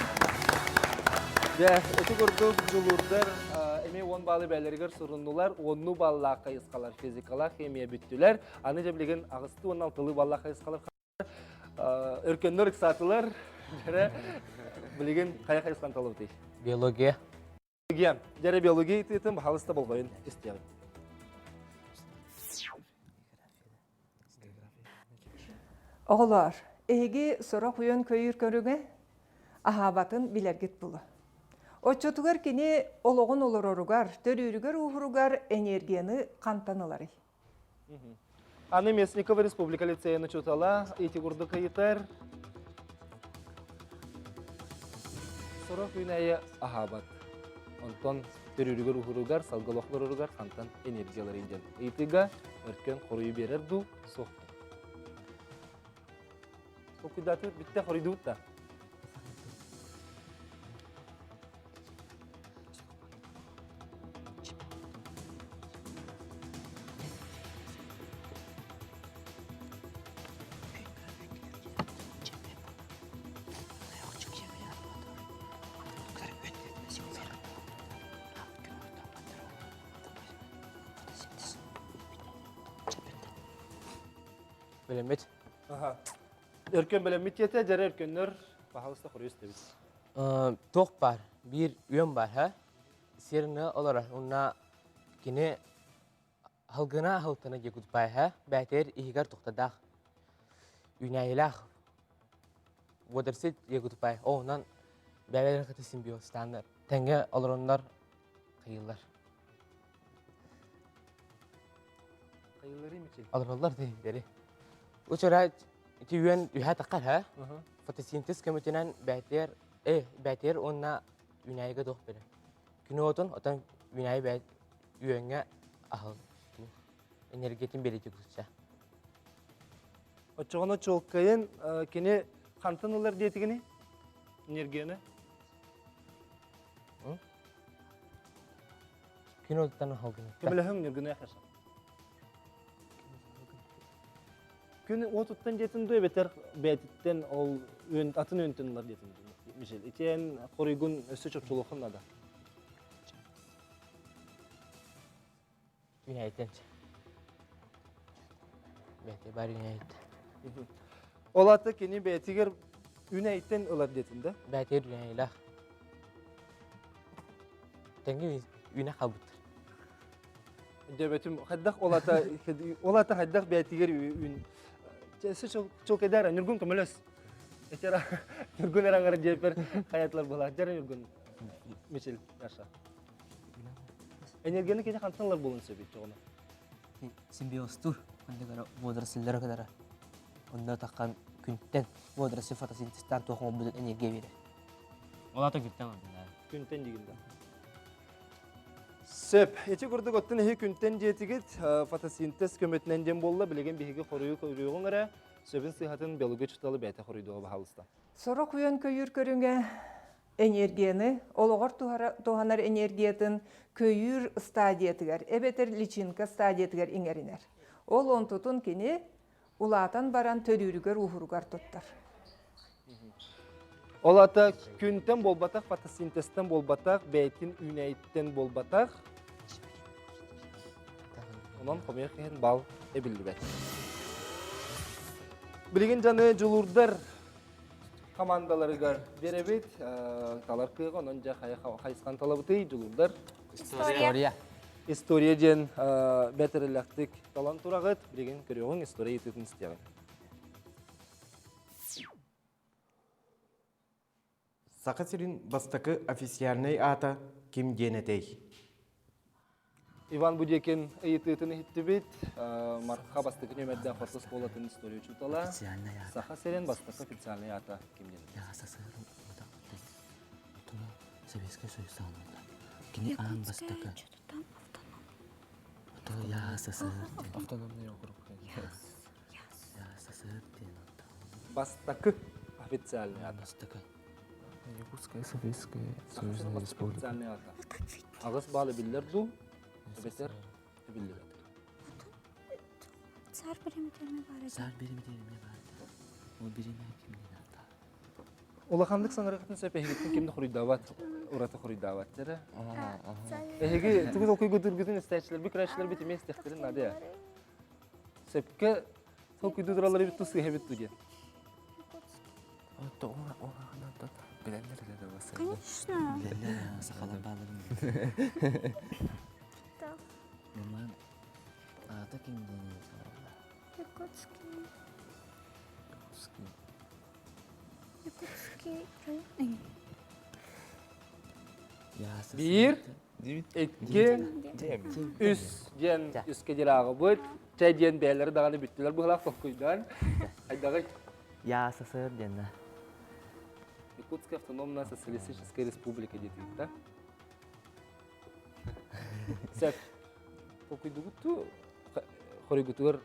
Дьэ, ити курдук дьулуурдар эмиэ 10 баллы бэйэлэригэр суруннулар. Онну баллаах хайысхалар физикалаах химия бүттүлэр. Аны дьэ билигин аҕыстыы уонна алтылыы баллаах хайысхалар өркөннөр ыксаатылар. Дьэрэ, билигин хайа хайысхан талабытый? Биология. Биология. Дьэрэ биология ыйытыытын баһалыста болҕойун истиэҕиҥ. Оҕолоор, эһиги сорох уйан көйүүр көрүҥэ аһаабатын билэргит булу. Оччотугар кини олоҕун олороругар, төрүүрүгэр-ууһуругар энергияны хантан ыларый? Аны Мясникова Республика лицейин учуутала ити курдук ыйытар. Сорох үүнээйи аһаабат. Онтон төрүүрүгэр уһуругар, салгылохлоругар хантан энергияларын диэн ыйытыыга өркөн хоруйу биэрэр дуу, суох дуу? Толкуйдаатыбыт бүттэ, хоруйдубут да. Бэлэммит. Өркөн бэлэммит диэтэ, дьэрэ өркөннөр, пожалуйста, хоруй истэбит. Туох баар, биир үөн баар, һэ? Сирны олорор, уонна кини халгына аһылтана диэкутпай, һэ? Бээтэр иһигэр тухтадаах, үүнээйилээх водоросль диэкутпай, оонан бэйэлэрин кытта симбиозтааннар, тэҥҥэ олороннор кыйыллар. Кыйыллары мичил. Олороллор диэри. Учара ити үөн үһэ таххар, һэ? Фотосинтез көмөтүнэн бээтиэр, бээтиэр уонна үүнээйигэ туох бэрэ. Күнү отун, отон үүнээйи бэйт үөҥҥэ аһыл энергиятын биэрити кутса. Оччоҕуна чуолкайын кини хантан ылар диэтигини? Энергияны? Күн отуттан аһылгын. Көмөлөһөҥ ньургуну яхаша. Күн уотуттан диэтин дуо эбэтэр бэйэтиттэн ол атын үөнтэн ылар диэтин дуо? Мишель, итиэн хоруйгун өссө чопчулуоххун наада. Үүнээйтэн. Бэйэтэ бар үүнээйт. Ол аты кини бэйэтигэр үүнээйттэн ылар диэтин да? Бэйэтигэр үүнээйилээх. Тэҥҥэ үүнэ хаалбыттар. Дөбөтүм хайдах ол ата ол ата хайдах бэйэтигэр үүн өссө чолкайдаара Ньургун көмөлөс. Этера Ньургун эраңар диэпер хаятылар буолар. Дьара Ньургун Мичил Яша. Энергияны кини хантан ылар буолун сөбүй тоҕону? Симбиозтур ханныгара водоросльлары кытары. Онно таххан күнтэн водоросль фотосинтезтаан туох оҥорбутун энергия биэрэр. Ол ата күнтэн ылдылар. Күнтэн дигин да. Сөп. Ити курдук оттон иһи күнтэн диэтигит фотосинтез көмөтүнэн диэн буолла. Билигин биһиги хоруйу көрүөҕүҥ эрэ. Сөбүн сыыһатын биология учуутала бэйэтэ хоруйдуоҕа баһаалыста. Сорох үөн көйүүр көрүҥэ энергияны, олоҕор туһанар энергиятын көйүүр стадиятыгар эбэтэр личинка стадиятыгар иҥэринэр. Ол онтутун кини улаатан баран төрүүрүгэр-ууһуругар туттар. Ол ата күнтэн буолбатах, фотосинтезтэн буолбатах, бэйэтин үүнээйиттэн буолбатах. Онон хомойуох иһин бал эбиллибэт. Билигин дьаны дьулуурдар командаларыгар биэрэбит. Талар кыаҕа, онон дьэ хайысхан талабытый, дьулуурдар. История. История диэн бэтэрэлэхтик талан тураҕыт. Билигин көрүөҕүҥ история ыйытыытын истиэҕиҥ. Саха сирин бастакы официальнай аата ким диэн этэй? Иван Будекин ыйытыытын иһиттибит. Марха бастакы нүөмэрдээх орто оскуолатын история учуутала. Саха сирин бастакы официальнай аата ким диэн этэй? Советскай Союз саҕаланна. Кини аан бастакы. ЯССР Автономный округ. ЯССР диэн Бастакы официальный аата. Бастакы. Якутская Советская Союзная Республика. Официальный аата. Аҕыс баалы биллэр дуу? Эбэтэр биллибэт. Царь бириэмэтэ баар. Царь бириэмэтэ баар. Ол бириэмэ ким диэн аата? Улаханнык саҥарыахтын сөп эһигиттэн ким да хоруйдаабат, ураты хоруйдаабат дэрэ. Эһиги тугу толкуйгутургутун истээччилэрбит, көрөөччүлэрбит эмиэ истиэхтэрин наада. Сөпкө толкуйдуу тураллар эбит тус сыыһа эбит дуу диэн. Конечно. Билэллэр сахалар бааларын. Роман аата ким диэн Якутский. Якутский район. Биир, икки, үс диэн үскэ дьарааҕыбыт. Чэ диэн бэйэлэри даҕаны бүттүлэр быһалаах толкуйдаан. Хайдаҕый? ЯССР диэн да. Якутская автономная социалистическая республика диэтигит да? Сөп. Толкуйдугут хоруйгутугар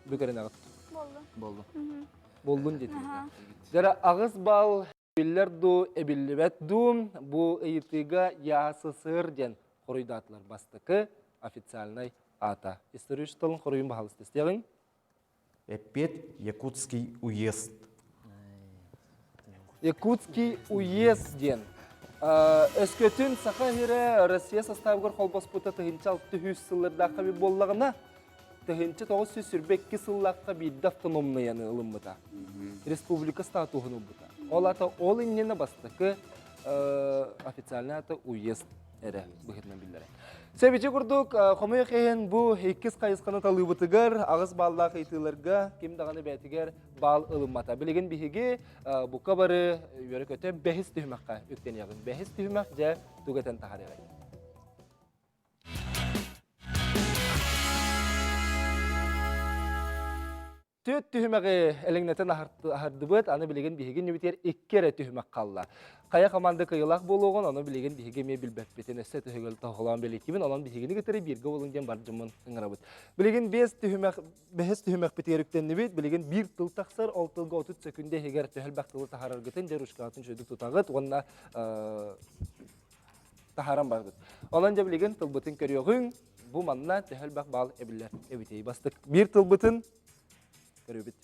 Бүкэрин Болду. Болду. Боллун диэтигит. Дьара аҕыс бал биллэр дуу, эбиллибэт дуу, бу ыйытыыга ЯССР диэн хоруйдаатылар бастакы официальнай аата. История тылын хоруйун баһалыста истиэҕиҥ. Эппиэт Якутский уезд. Якутский уезд диэн. Өскөтүн Саха сирэ Россия составыгар холбоспута 1600 сыллардаахха буоллаҕына, 1922 сыллаахха биирдэ автономныйаны ылыммыта. Республика статуһун ылбыта. Ол ата ол иннинэ бастакы официальный ата уезд эрэ быһыытынан биллэрэ. Сөбүчү курдук, хомойуох иһин бу иккис хайысханы талыыбытыгар аҕыс бааллаах ыйытыыларга ким даҕаны бэйэтигэр баал ылыммата. Билигин биһиги бука бары үөрэ-көтө бэһис түһүмэххэ үктэниэҕин. Бэһис түһүмэх дьэ тугэтэн таһаарыаҕай. Түөт түһүмэҕи элэҥнэтэн аһардыбыт, аны билигин биһиги иннибитигэр икки эрэ түһүмэх хаалла. Хайа команда кыайыылаах буолуоҕун, ону билигин биһиги эмиэ билбэппитин өссө түһүгэл тоһоҕолоон бэлиэтиибин, онон биһигини кытары бииргэ буолуҥ диэн бар дьоммун ыҥырабыт. Билигин биэс түһүмэх, бэһис түһүмэхпитигэр үктэннибит, билигин биир тыл тахсар, ол тылга 30 сөкүндэ иһигэр төһө элбэх тылы таһаараргытын, дьэ ручкаҕытын үчүгэйдик тутаҕыт уонна таһааран барбыт. Онон дьэ билигин тылбытын көрүөҕүҥ, бу манна төһө элбэх баал эбиллэр эбитий. Бастык биир тылбытын көрүбүт.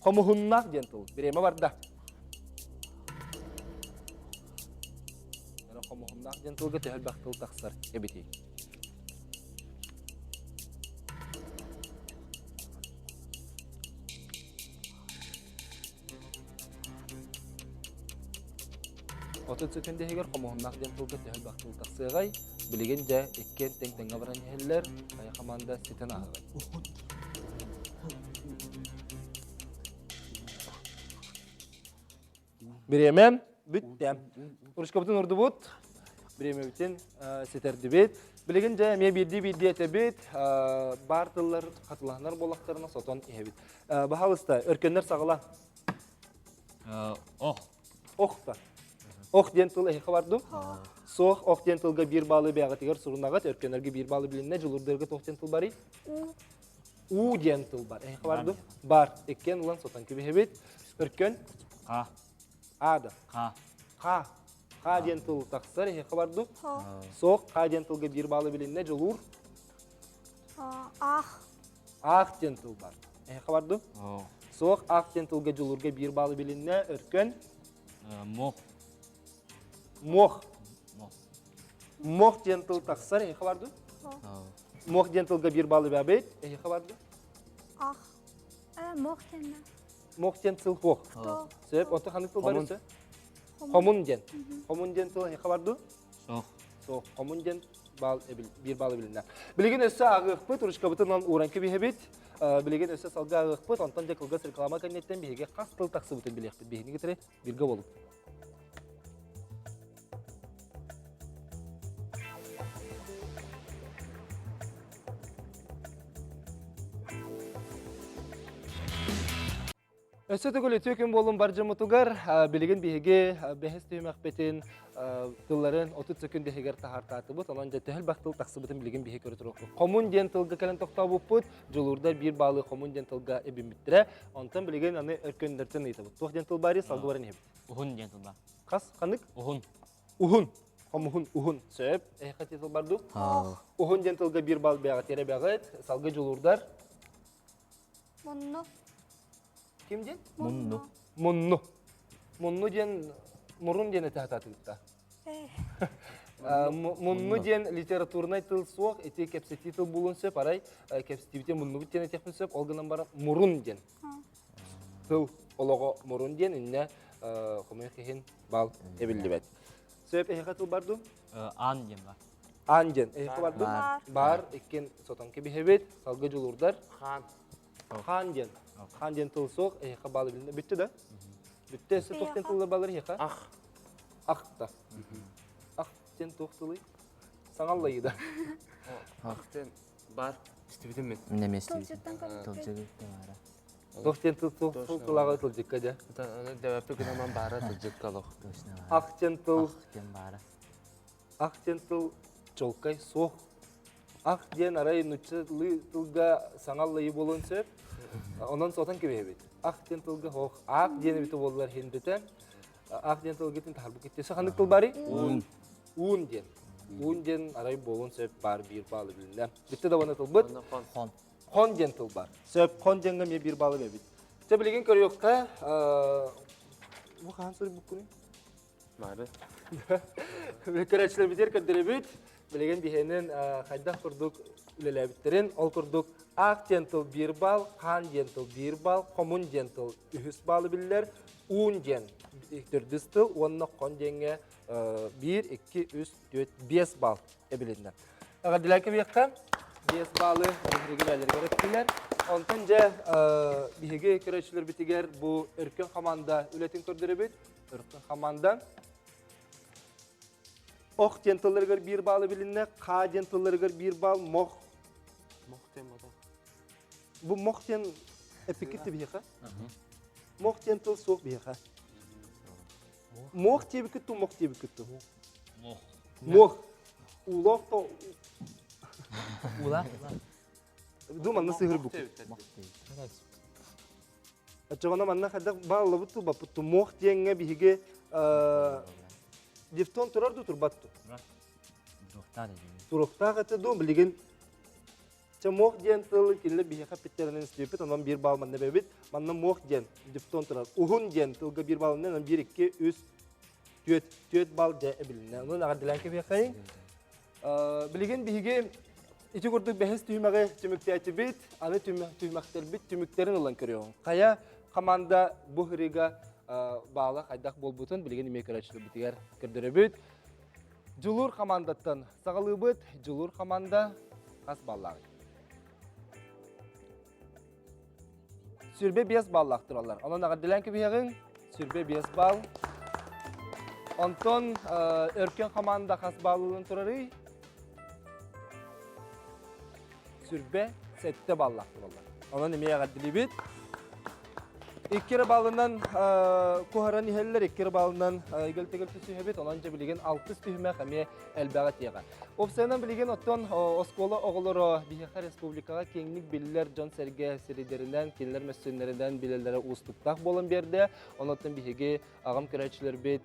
Хомуһуннаах диэн тыл. Бириэмэ барда. Хомуһуннаах диэн тылга төһө элбэх тыл тахсар эбитий. 30 секунда иһигэр хомуһуннаах диэн тылга төһө элбэх тыл тахсыаҕай? Билигин дьэ иккиэн тэҥ-тэҥҥэ баран иһэллэр, хайа хамаанда ситэн ааһыаҕай. Бириэмэм бүттэ. Ручкабытын урдубут, бириэмэбитин ситэрдибит. Билигин дьэ эмиэ биирдии-биирдии этэбит, баар тыллар хатылаһынар буоллахтарына сотон иһэбит. Баһаалыста, өркөннөр саҕала. Ох. Ох да. Ох диэн тыл эһиэхэ бар дуу? Суох, ох диэн тылга биир баалы бэйэҕитигэр сурунаҕыт, өркөннөргө биир баалы билиннэ, дьулуурдарга туох диэн тыл барый? У. У диэн тыл бар. Эһиэхэ бар дуу? Бар. Иккиэн ылан сотон кэбиһэбит. Өркөн? Ха. А да. Ха. Ха. Ха диэн тыл тахсар, эһиэхэ бар дуу? Суох, ха диэн тылга биир баалы билиннэ, дьулуур? Ах. Аах диэн тыл бар. Эһиэхэ бар дуу? Суох, аах диэн тылга дьулуурга биир баалы билиннэ, өркөн? Мох. Мох. Мох диэн тыл тахсар, эһиэхэ бар дуу? Мох диэн тылга биир баалы бэбит, эһиэхэ бар дуу? Ах. Мох диэн. Мох диэн тыл хуох. Сөп, онто ханнык тыл бар өссө? Хомун диэн. Хомун диэн тыл эһиэхэ бар дуу? Суох. Суох, хомун диэн баал биир баал эбилиннэ. Билигин өссө ааҕыахпыт, ручкабытынан ууран кэбиһэбит. Билигин өссө салгыы ааҕыахпыт, онтон дьэ кылгас реклама кэнниттэн биһиги хас тыл тахсыбытын билиэхпит. Биһигини кытары бииргэ буолуҥ. Өссө төгүл үтүө күн буолун бар дьоммутугар. Билигин биһиги бэһис түһүмэхпитин тылларын 30 секунд иһигэр таһаартаатыбыт. Онон дьэ төһө элбэх тыл тахсыбытын билигин биһиги көрө туруохпут. Хомун диэн тылга кэлэн тохтообуппут. Дьулуурдар биир баалы хомун диэн тылга эбиммиттэрэ. Онтон билигин аны өркөннөртөн ыйытабыт. Туох диэн тыл баарый салгы баран иһэбит. Уһун диэн тыл баар. Хас? Ханнык? Уһун. Уһун. Хомуһун уһун. Сөп. Эһиэхэ тыл бар дуу? Уһун диэн тылга биир баал бэҕэ тиэрэ бэҕит. Салгы дьулуурдар. Мунну. Ким диэн? Мунну. Мунну. Мунну диэн мурун диэн этэ сатаатыгытта. Мунну диэн литературнай тыл суох, ити кэпсэтии тыл булуон сөп, арай кэпсэтиибитин муннубут диэн этиэхпин сөп, ол гынан баран мурун диэн тыл олоҕо мурун диэн иннэ хомойуох иһин бал эбиллибэт. Сөп эһиэхэ тыл бар дуу? Аан диэн бар. Аан диэн эһиэхэ бар дуу? Бар, иккин сотон кэбиһэбит, салгы дьулуурдар. Хаан. Хаан диэн. Хаан диэн тыл суох, эһиэхэ баалы билинэ. Бүттэ да? Бүттэ, өссө туох диэн тыллар баалар эһиэхэ? Ах. Ах да. Ах диэн туох тылый? Саҥаллайыы да. Ах диэн бар. Истибитим мин. Мин эмиэ истибитим. Тылдьыттан көрбүппүт. Тылдьыттан баара. Туох диэн тыл тыл тылаҕа тылдьыкка дьэ. Дэбэппи гынан баара тылдьыкка олох. Точно баара. Ах диэн тыл. Ах диэн баара. Ах диэн тыл чолкай суох. Ах диэн арай нуччалыы тылга саҥа аллайыы буолуон сөп. Онон сотон кэбиһэбит. Ах диэн тылга хоох. Аах диэн эбитэ буоллар хиндэтэ. Аах диэн тылга итин таһарбыт киттесе ханнык тыл барый? Уун. Уун диэн. Уун диэн арай буолуон сөп баар биир баалы билиннэ. Бүттэ да уонна тылбыт. Хон. Хон диэн тыл бар. Сөп, хон диэҥҥэ эмиэ биир баалы эбит. Чэ билигин көрүөххэ, бу хаһан суруйбуккунуй? Бары. Көрөөччүлэрбитигэр көрдөрөбүт. Билигин биһиэнин хайдах курдук үлэлээбиттэрин, ол курдук аак диэн тыл биир баал, хаан диэн тыл биир баал, хомун диэн тыл үһүс баалы биллэр, уун диэн төрдүс тыл уонна хон диэҥҥэ биир, икки, үс, түөрт, биэс баал эбилиннэ. Эҕэрдэлээн кэбиэххэ, биэс баалы биһиги бээлэригэр эттилэр. Онтон дьэ биһиги көрөөччүлэрбитигэр бу өркөн хамаанда үлэтин көрдөрөбүт. Өркөн хамаанда Ох диэн тылларыгар биир баалы билиннэ, Ха диэн тылларыгар биир баал, Мох. Мох диэн ботох. Бу мох диэн эппиккит биһиэхэ. Мох диэн тыл суох биһиэхэ. Мох диэбиккит ту, мох диэбиккит ту. Мох. Мох. Улаах то Улаах. Ду манна сыһырбык. Оччоҕуна манна хайдах бааллабыт ту баппыт ту муох диэҥҥэ биһиги дифтон турар ду турбат ту? Туруктаах этэ. Туруктаах этэ ду билигин Чэ муох диэн тыл кинилэр биһиэхэ эппиттэринэн истибиппит, онон биир баал манна эбэбит. Манна муох диэн дифтон турар. Уһун диэн тылга биир баал онон биир, икки, үс, түөрт, түөрт баал дьэ эбилиннэ. Онон эҕэрдэлээн кэбиэххэйиҥ. Билигин биһиги ити курдук бэһис түһүмэҕи түмүктээтибит. Аны түһүмэхтэрбит түмүктэрин ылан көрүөҕүҥ. Хайа команда бу ырыга баала хайдах буолбутун билигин эмиэ көрөөччүлэрбитигэр көрдөрөбүт. Дьулуур командаттан саҕалыыбыт. Дьулуур команда хас баллааҕый? 25 баллаах тураллар. Онон эҕэрдэлээн кэбиһэҕиҥ. 25 балл. Онтон Өркөн команда хас баллын турарый? 27 баллаах тураллар. Онон эмиэ эҕэрдэлиибит. Икки эрэ баллынан куһаран иһэллэр, икки эрэ баллынан эгэл-тэгэл түсүһэбит. Онон дьэ билигин алтыс түһүмэх эмиэ элбэҕи этиэҕэ. Уопсайынан билигин оттон оскуола оҕолоро биһиэхэ республикаҕа киэҥник биллэр дьон-сэргэ сиридэринэн, кинилэр мөссүөннэринэн билэллэрэ уустуктаах буолан биэрдэ. Онон биһиги аҕам көрөөччүлэрбит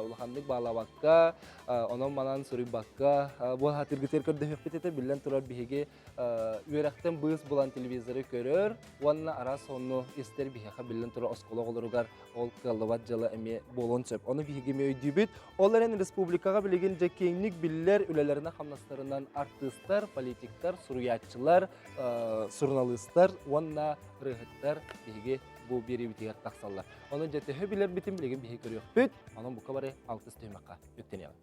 улаханнык баалаабакка, онон-манан суруйбакка бу хатыргытыгар көрдөһүөхпүт этэ. Биллэн турар биһиги үөрэхтэн быыс булан телевизоры көрөр уонна араас сонну истэр биһиэхэ биллэн турар оскуола оҕолоругар ол кыаллыбат дьыала эмиэ буолуон сөп. Ону биһиги эмиэ өйдүүбүт. Ол эрэн республикаҕа билигин дьэ киэҥник биллэр үлэлэринэн-хамнастарынан артыыстар, политиктар, суруйааччылар, суруналыыстар уонна ырыаһыттар биһиги бу биэриибитигэр тахсаллар. Онон дьэ төһө билэрбитин билигин биһиги көрүөхпүт. Онон бука бары алтыс түһүмэххэ үктэниэҕиҥ.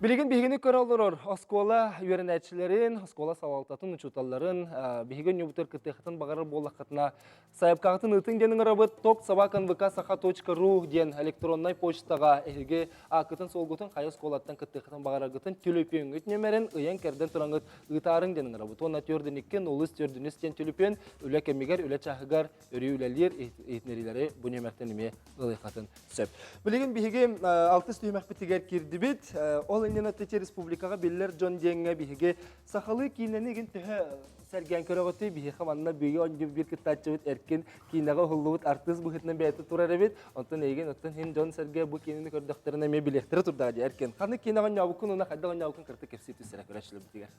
Билигин биһигини көрө олорор оскуола үөрэнээччилэрин, оскуола салалтатын, учууталларын биһиги ньубутур кыттыахытын баҕарар буоллаххытына сайапкаҕытын ыытыҥ диэн ыҥырабыт токсобаканвксаха.ру диэн электроннай почтаҕа эһиги ааккытын-суолгутун хайа оскуолаттан кыттыаххытын баҕараргытын түлүпүөҥҥүт нүөмэрин ыйан кэрдэн тураҥҥыт ыытаарыҥ диэн ыҥырабыт. Уонна төрдүн икки нулус төрдүнүс диэн түлүпүөн үлэ кэмигэр, үлэ чааһыгар өрүү үлэлиир иһитиннэриилэри бу нүөмэртэн эмиэ ылыаххытын сөп. Билигин биһиги алтыс түһүмэхпитигэр киирдибит. Ол иннинэ Тетя Республикаҕа биллэр дьон диэҥҥэ биһиги сахалыы киинэни игин төһө сэргээн көрөҕүтүй? Биһиэхэ манна биһиги оонньуу биир кыттааччыбыт Эркин киинэҕэ уһуллубут артыыс быһыытынан бэйэтэ турар эбит. Онтон эйигин оттон иһин дьон-сэргэ бу киинэни көрдөхтөрүнэ эмиэ билиэхтэрэ турдаҕа дии Эркин. Ханнык киинэҕэ оонньообуккун уонна хайдах оонньообуккун кырдьык кэпсии түс эрэ көрөөччүлэрбитигэр.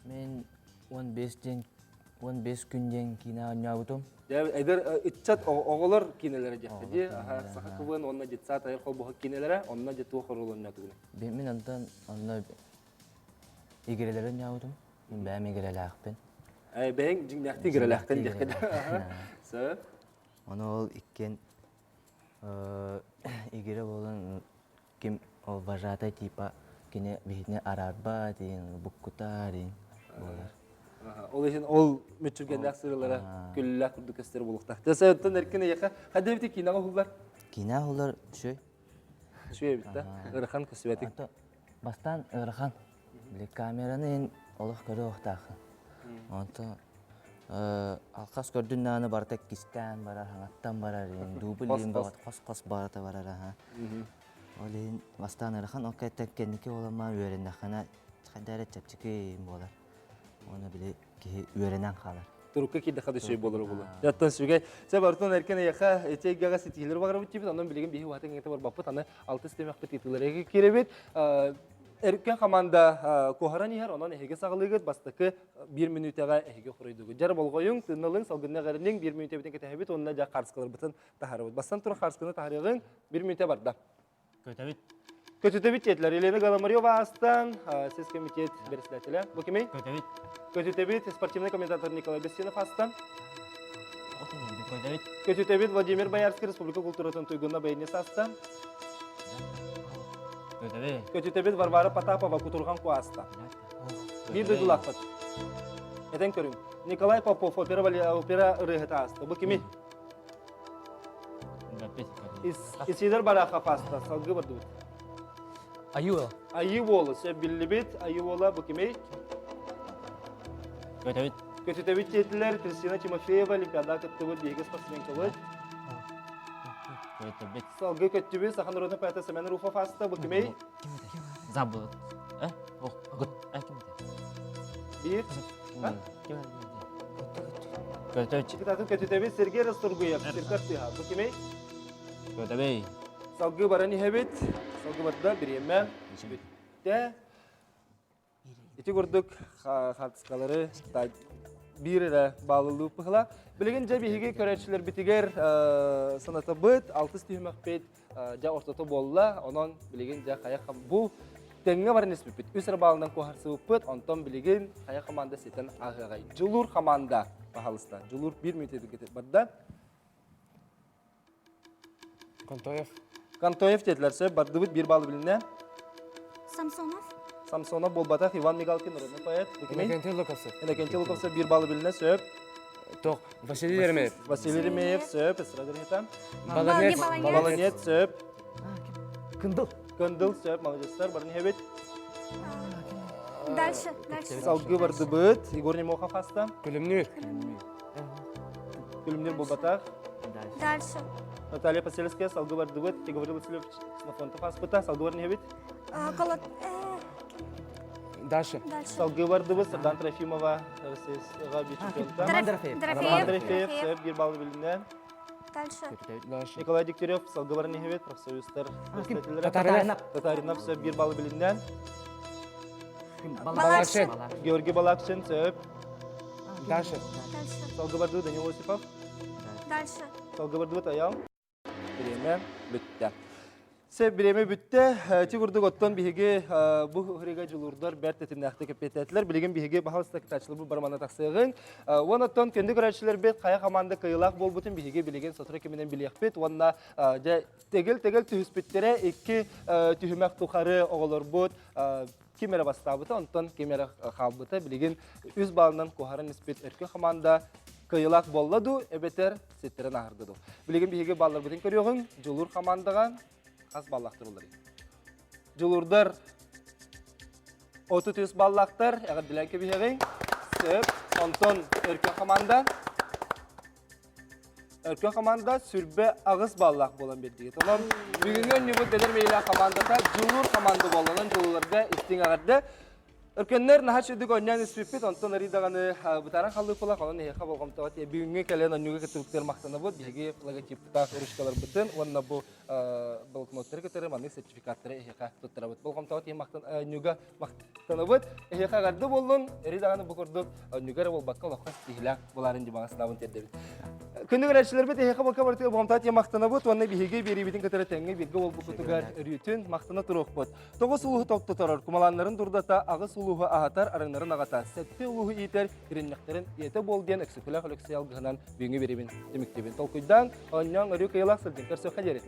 Мин 15 диэн 15 күн диэн киинэ оонньообутум. Дьэ, эдэр ыччат оҕолор киинэлэрэ диэххэ дии. Саха КВН уонна детсад айар холбоһук киинэлэрэ, онно дьэ туох оруол оонньоотугунай? Мин онтон онно игирэлэри оонньообутум. Мин бэйэм игирэлээхпин. Э, бэйэҥ дьиҥнээхтии игирэлээхтэн диэххэ дии. Сөп. Ону ол иккиэн игирэ буолан ким ол вожатай типа кини биһитини араарбат диэн буккутар диэн буолар. Ол иһин ол мүччүргэннээх сырыылара күллээх курдук көстөр буолуохтаах. Дьэ оттон эркин эйиэхэ хайда эбити киинэҕэ уһуллар? Киинэҕэ уһуллар үчүгэй. Үчүгэй эбит да? Ыарахан көстүбэтик. Бастаан ыарахан. Били камераны иһин олох көрүөхтааххын. Онтон алхас көрдүн даҕаны барыта кистээн барар, хаҥаттан барар, дубль хос-хос барыта барар аха. Ол иһин бастаан ыарахан, ол кэнниттэн кэнники буоламмаан үөрэннэххинэ хайда эрэ чэпчэки буолар. Уонна били киһи үөрэнэн хаалар. Турукка киирдэххэ да үчүгэй буолар буолуо. Оттон сүгэй. Сэ барытын эркен эйиэхэ ити эйгэҕэ ситиһиилэр баҕарабыт диибит. Онон билигин биһи уһатын кэҥэтэ барбаппыт. Аны алтыс тэмэхпит ыытыыларыгар киирэбит. Эркен команда куоһаран иһэр, онон эһиги саҕалыыгыт. Бастакы биир мүнүүтэҕэ эһиги хоруйдугут. Дьэр болҕойуҥ, тыынналыҥ, салгынна эҕэриниҥ, биир мүнүүтэбитин кэтэһэбит уонна дьэ хаарыскаларбытын таһаарабыт. Бастан туран хаарысканы таһаарыаҕыҥ, биир мүнүүтэ барда. Көтөбүт. Көтүтэбит диэтилэр. Елена Голомарева астан, сис комитет председателя. Бу кимий? Көтөбүт. Көтүтэбит спортивный комментатор Николай Бессинов астан. Көтөбүт. Көтүтэбит Владимир Боярский Республика культуратын туйгуна баянист астан. Көтөбүт. Көтүтэбит Варвара Потапова Кутурҕан Куаста. Биир дойдулаахпыт. Этэн көрүҥ. Николай Попов опера, опера ырыаһыта ааста. Бу кими? Исидор Барахов ааста. Салгыы бардыбыт. Айыы Айыы уолу. Сөп биллибит. Айыы уола бу кимий? Көтөбүт. Көтүтэбит диэтилэр Кристина Тимофеева Олимпиада кыттыбыт биһиги спортсменкабыт. Көтөбүт. Салгыы көттүбүт саха норуотун поэта Семен Руфов ааста. Бу кимий? Забыл. Э? Ох, гыт. Э, ким это? Биир. Ким Көтөч. Кытатын көтүтэбит Сергей Расторгуев, Сиркар тыаһа. Бу кимий? Көтөбүй. Салгыы баран иһэбит. Салгыы барда бириэмэ бүттэ. Ити курдук хаартыскалары биир эрэ баалылыы пыһыла. Билигин дьэ биһиги көрөөччүлэрбитигэр санатабыт, алтыс түһүмэхпит дьэ ортото буолла. Онон билигин дьэ хайа бу тэҥҥэ баран испиппит. Үс эрэ баалынан куоһарсыбыппыт. Онтон билигин хайа команда ситэн ааһыаҕай. Дьулуур команда, пожалуйста. Дьулуур биир мүнүүтэ барда. Контоев. Контоев диэтилэр сөп. Бардыбыт биир балл билиннэ. Самсонов. Самсонов буолбатах. Иван Мигалкин народный поэт. Иннокентий Луковцев. Иннокентий Луковцев биир баллы билиннэ сөп. Тох. Василий Еремеев. Василий Еремеев сөп. Эстрада ырыһыта. Баланец. Баланец сөп. Кындыл. Кындыл сөп. Молодецтар. Барын иһэбит. Дальше, дальше. Салгыы бардыбыт. Егор Немохов аста. Күлүмнүүр. Күлүмнүүр буолбатах. Дальше. Наталья Поселская, салгыы бардыбыт. Гаврил Васильевич Ксенофонтов аспыта. Салгыы барын иһэбит. Колот... Дальше. Дальше. Салгыы бардыбыт. Сардан Трофимова, РСС-ға чемпионта. Роман Дорофеев. Роман Дорофеев, сөп, бир баллы билинне. Дальше. Дальше. Николай Дегтярев, салгыы барын иһэбит. Профсоюзтар представителлері. Татаринов. Татаринов, сөп, бир баллы билинне. Балакшин. Георгий Балакшин, сөп. Дальше. Дальше. Салгыбардыы Данил Осипов. Дальше. Салгыбардыбыт Аял. Бириэмэ бүттэ. Сөп бириэмэ бүттэ. Ити курдук оттон биһиги бу ыһырыга дьулуурдар бэрт тэтимнээхтик эппиэттээтилэр. Билигин биһиги баһалыста кытааччыларбыт барамана тахсыаҕыҥ. Уон оттон күндү көрөөччүлэрбит хайа хамаанда кыайыылаах буолбутун биһиги билигин сотору кэминэн билиэхпит уонна дьэ тэгил-тэгил түһүспүттэрэ икки түһүмэх тухары оҕолорбут ким эрэ бастаабыта, онтон ким эрэ хаалбыта. Билигин үс балынан куһаран испит өркө хамаанда кыайыылаах буолла дуу, эбэтэр ситтэрин аһарда дуу. Билигин биһиги балларбытын көрүөҕүҥ. Дьулуур хамаандаҕа хас баллаахтар олорый? Дьулуурдар 33 баллаахтар, эҕэрдэлээн кэбиһэҕиҥ. Сөп. Онтон өркө хамаанда Өркөн хамаанда сүрбэ аҕыс баллаах буолан биэрдигит. Онон бүгүҥҥү оонньуубут Бэдэр Мэйилээх хамаандата Дьулуур хамаанда буолланан дьулууларга истиҥ эҕэрдэ. Өркөннөр наһаа үчүгдүк оонньоон испиппит, онтон арый даҕаны бытааран халлыыппылах, онон эһиэхэ болҕомтоҕо бүгүҥҥү кэлэн оонньууга кыттыбыттар махтанабыт. Биһиги логотиптаах ручкаларбытын уонна бу блокноттары кытары маннык сертификаттары эһиэхэ туттарабыт. Болҕомтоҕо тиийэн махтан оонньууга махтанабыт. Эһиэхэ эҕэрдэ буоллун, эри даҕаны бу курдук онньуга эрэ буолбакка олоххо ситиһиилээх булаарын дьыбаҕа санаабын тиэрдэбит. Күндү көрөөччүлэрбит эһиэхэ бука барытыгар болҕомтоҕо тиийэн махтанабыт уонна биһиги биэриибитин кытары тэҥҥэ бииргэ буолбуккутугар өрүүтүн махтана туруохпут. Тоҕус улууһу тохтоторор, кумалааннарын дурдата, аҕыс улууһу аһатар, арыҥнарын аҕата, сэттэ улууһу иитэр, иринньэхтэрин ийэтэ буол диэн Өксөкүлээх Өлөксөй алгыһынан бүгүҥҥү биэриибин түмүктүүбүн. Толкуйдаан, оонньоон өрүү кыайыылаах сылдьын көрсүөххэ диэри.